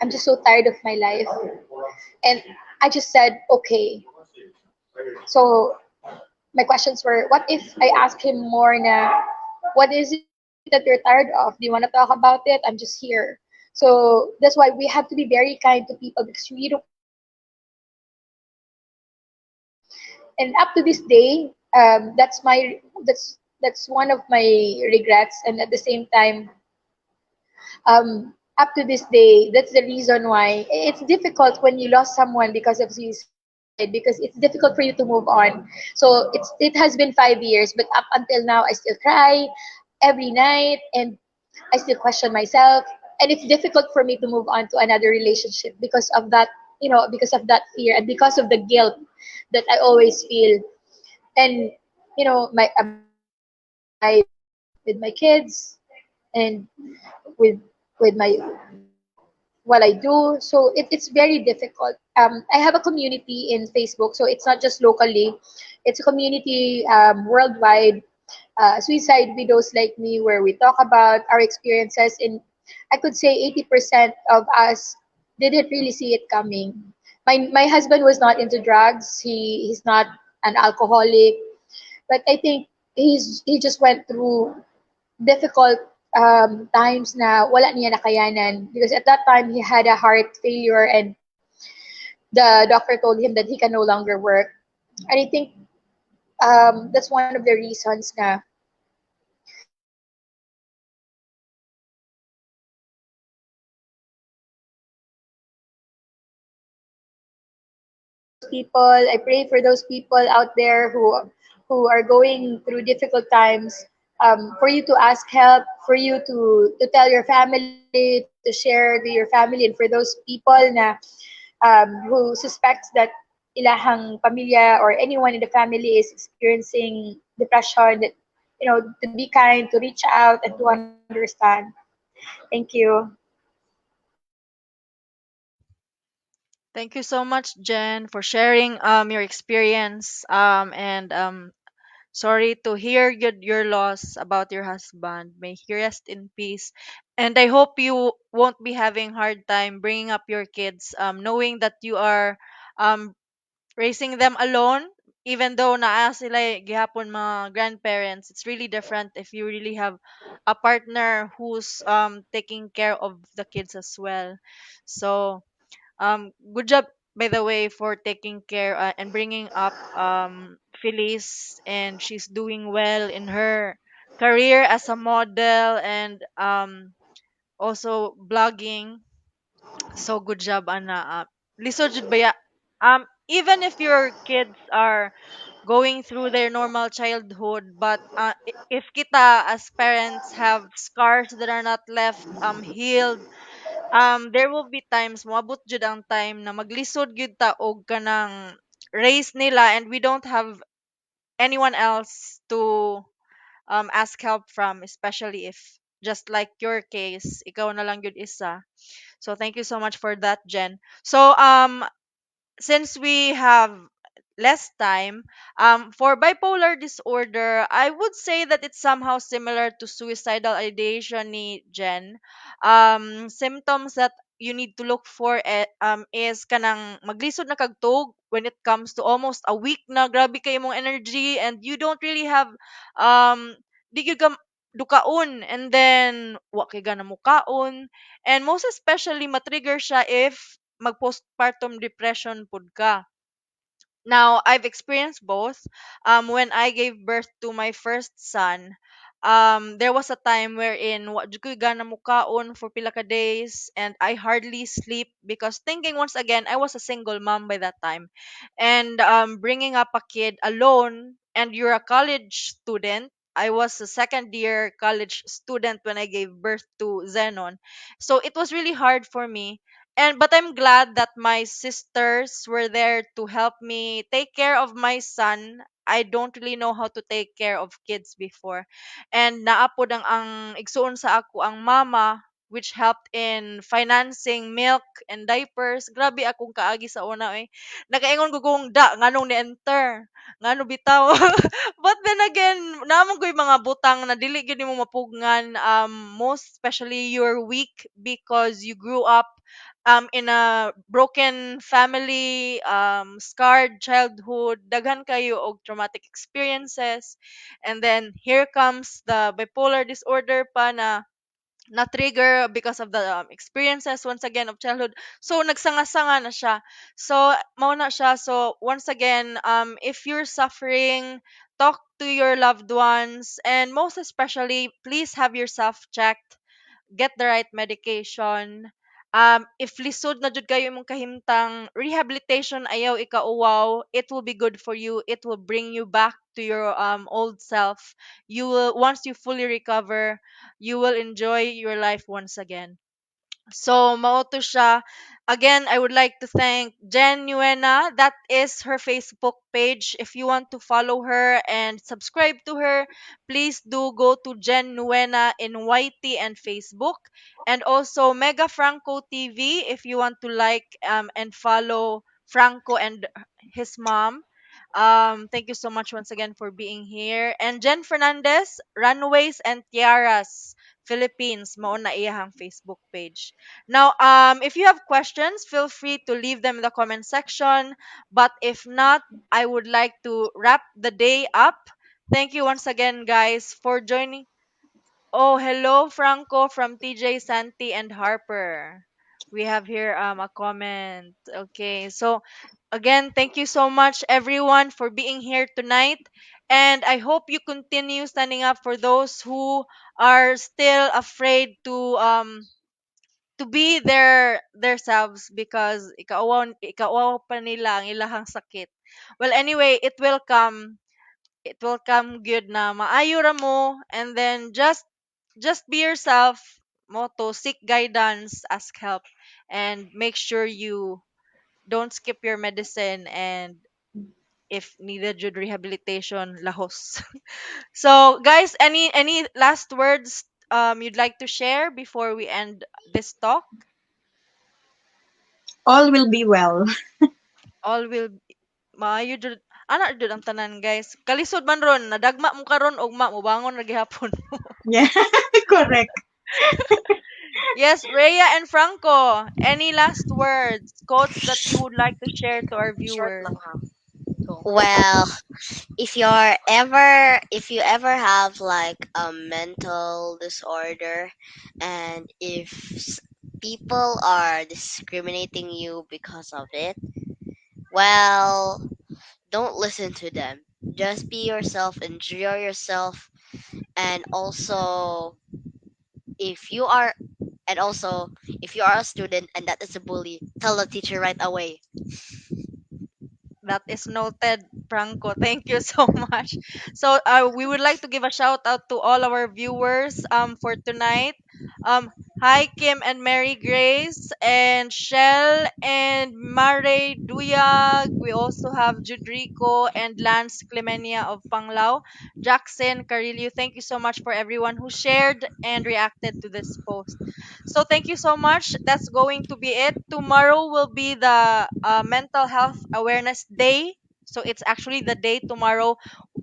Speaker 4: "I'm just so tired of my life." And I just said, "Okay." So my questions were, what if I ask him more na, "What is it that you're tired of? Do you want to talk about it? I'm just here." So that's why we have to be very kind to people, because we don't, and up to this day, that's one of my regrets. And at the same time, up to this day, that's the reason why it's difficult when you lost someone because of suicide, because it's difficult for you to move on. So it has been 5 years, but up until now, I still cry every night and I still question myself. And it's difficult for me to move on to another relationship because of that, because of that fear and because of the guilt that I always feel. And my with my kids and with my what I do. So it's very difficult. I have a community in Facebook, so it's not just locally; it's a community worldwide. Suicide widows like me, where we talk about our experiences. And I could say 80% of us didn't really see it coming. My husband was not into drugs. He's not an alcoholic, but I think he just went through difficult times na wala niya nakayanan, because at that time he had a heart failure and the doctor told him that he can no longer work. And I think that's one of the reasons na people, I pray for those people out there who are going through difficult times, for you to ask help, for you to tell your family, to share to your family, and for those people na who suspects that ilahang pamilya or anyone in the family is experiencing depression, that to be kind, to reach out and to understand. Thank you.
Speaker 1: Thank you so much, Jen, for sharing your experience and sorry to hear your loss about your husband. May he rest in peace. And I hope you won't be having hard time bringing up your kids, knowing that you are raising them alone, even though naa sila gihapon mga grandparents. It's really different if you really have a partner who's taking care of the kids as well. So, good job, by the way, for taking care and bringing up Phyllis, and she's doing well in her career as a model and also blogging. So good job, ana. Lisod jud baya. Even if your kids are going through their normal childhood, but if kita as parents have scars that are not left healed, there will be times, moabot jud ang time na maglisod gyud ta og kanang raise nila, and we don't have anyone else to ask help from, especially if just like your case, ikaw na lang gyud isa. So thank you so much for that, Jen. So since we have less time, for bipolar disorder, I would say that it's somehow similar to suicidal ideation ni Jen. Symptoms that you need to look for is kanang maglisod na kag tug when it comes to almost a week na grabe kay imong energy and you don't really have di gyud ka dukaon, and then wa kay gana mukaon, and most especially matrigger siya if mag postpartum depression pud ka. Now, I've experienced both. When I gave birth to my first son, there was a time wherein wa jud ko'y gana mukaon for pila ka days, and I hardly sleep because thinking once again, I was a single mom by that time, and bringing up a kid alone, and you're a college student. I was a second year college student when I gave birth to Zenon. So it was really hard for me, and but I'm glad that my sisters were there to help me take care of my son. I don't really know how to take care of kids before. And naa pod ang igsuon sa ako ang mama, which helped in financing milk and diapers. Grabe akong kaagi sa una eh. Nakaingon ko kung da nganong ni-enter. Ngano bitaw. But then again, naa man ko'y mga butang na dili gyud nimo mapugngan, most especially you're weak because you grew up in a broken family, scarred childhood, daghan kayo og traumatic experiences. And then here comes the bipolar disorder pa na na-trigger because of the experiences once again of childhood. So nagsanga-sanga na siya. So mao na siya. So once again, if you're suffering, talk to your loved ones, and most especially, please have yourself checked, get the right medication. If lisod na jud kayo imong kahimtang, rehabilitation ayaw ikauwaw. It will be good for you. It will bring you back to your old self. You will Once you fully recover, you will enjoy your life once again. So mao to siya. Again, I would like to thank Jen Nuena. That is her Facebook page. If you want to follow her and subscribe to her, please do go to Jen Nuena in YT and Facebook. And also Mega Franco TV if you want to like and follow Franco and his mom. Thank you so much once again for being here. And Jen Fernandez, Runways and Tiaras Philippines, mao na iyahang Facebook page. Now, if you have questions, feel free to leave them in the comment section. But if not, I would like to wrap the day up. Thank you once again, guys, for joining. Oh, hello, Franco from TJ Santi and Harper. We have here a comment. Okay, so again, thank you so much, everyone, for being here tonight. And I hope you continue standing up for those who are still afraid to be their selves because ikauwaw ikauwaw pa nila ang ilahang sakit. Well, anyway, it will come. It will come good na maayo ra mo, and then just be yourself. Mao to, seek guidance, ask help, and make sure you don't skip your medicine, and if needed jud rehabilitation lahos. So guys, any last words you'd like to share before we end this talk?
Speaker 2: All will be well.
Speaker 1: All will maayo jud ana jud ang tanan, guys. Kalisod man ron, nadagma mo karon, ugma mobangon ra gihapon.
Speaker 2: Yeah, correct.
Speaker 1: Yes, Rhea and Franco, any last words, quotes that you would like to share to our
Speaker 3: Short
Speaker 1: viewers?
Speaker 3: lang ha. Go.
Speaker 5: Well, if you ever have like a mental disorder, and if people are discriminating you because of it, well, don't listen to them. Just be yourself, enjoy yourself, and also if you are and also if you are a student and that is a bully, tell the teacher right away.
Speaker 1: That is noted, Franco. Thank you so much. So we would like to give a shout out to all our viewers for tonight. Um, Hi, Kim and Mary Grace and Shell and Mare Duyag. We also have Judrico and Lance Clemenia of Panglao, Jackson Carillo. Thank you so much for everyone who shared and reacted to this post. So thank you so much. That's going to be it. Tomorrow will be the Mental Health Awareness Day. So it's actually the day tomorrow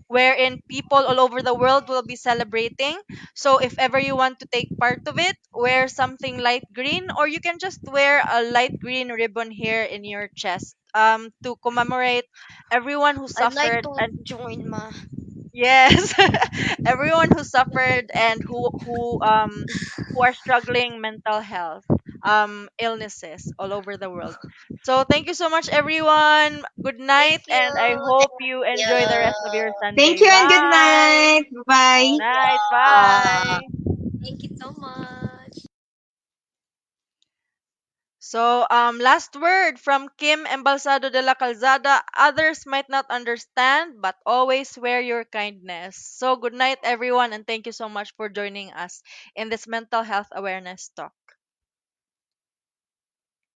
Speaker 1: wherein people all over the world will be celebrating. So if ever you want to take part of it, wear something light green, or you can just wear a light green ribbon here in your chest to commemorate everyone who
Speaker 5: I'd like
Speaker 1: suffered
Speaker 5: to
Speaker 1: and
Speaker 5: join ma.
Speaker 1: yes, everyone who suffered and who are struggling mental health. illnesses all over the world. So thank you so much, everyone. Good night,
Speaker 5: Thank
Speaker 1: and I
Speaker 5: you.
Speaker 1: hope
Speaker 5: Thank
Speaker 1: you enjoy the rest of
Speaker 5: you.
Speaker 1: your
Speaker 2: Thank
Speaker 1: Sunday.
Speaker 2: you and good
Speaker 1: Bye.
Speaker 2: night. Bye.
Speaker 1: Night.
Speaker 5: Bye.
Speaker 1: Bye.
Speaker 3: Thank you so much.
Speaker 1: So, last word from Kim Embalsado de la Calzada: others might not understand, but always wear your kindness. So, good night, everyone, and thank you so much for joining us in this mental health awareness talk.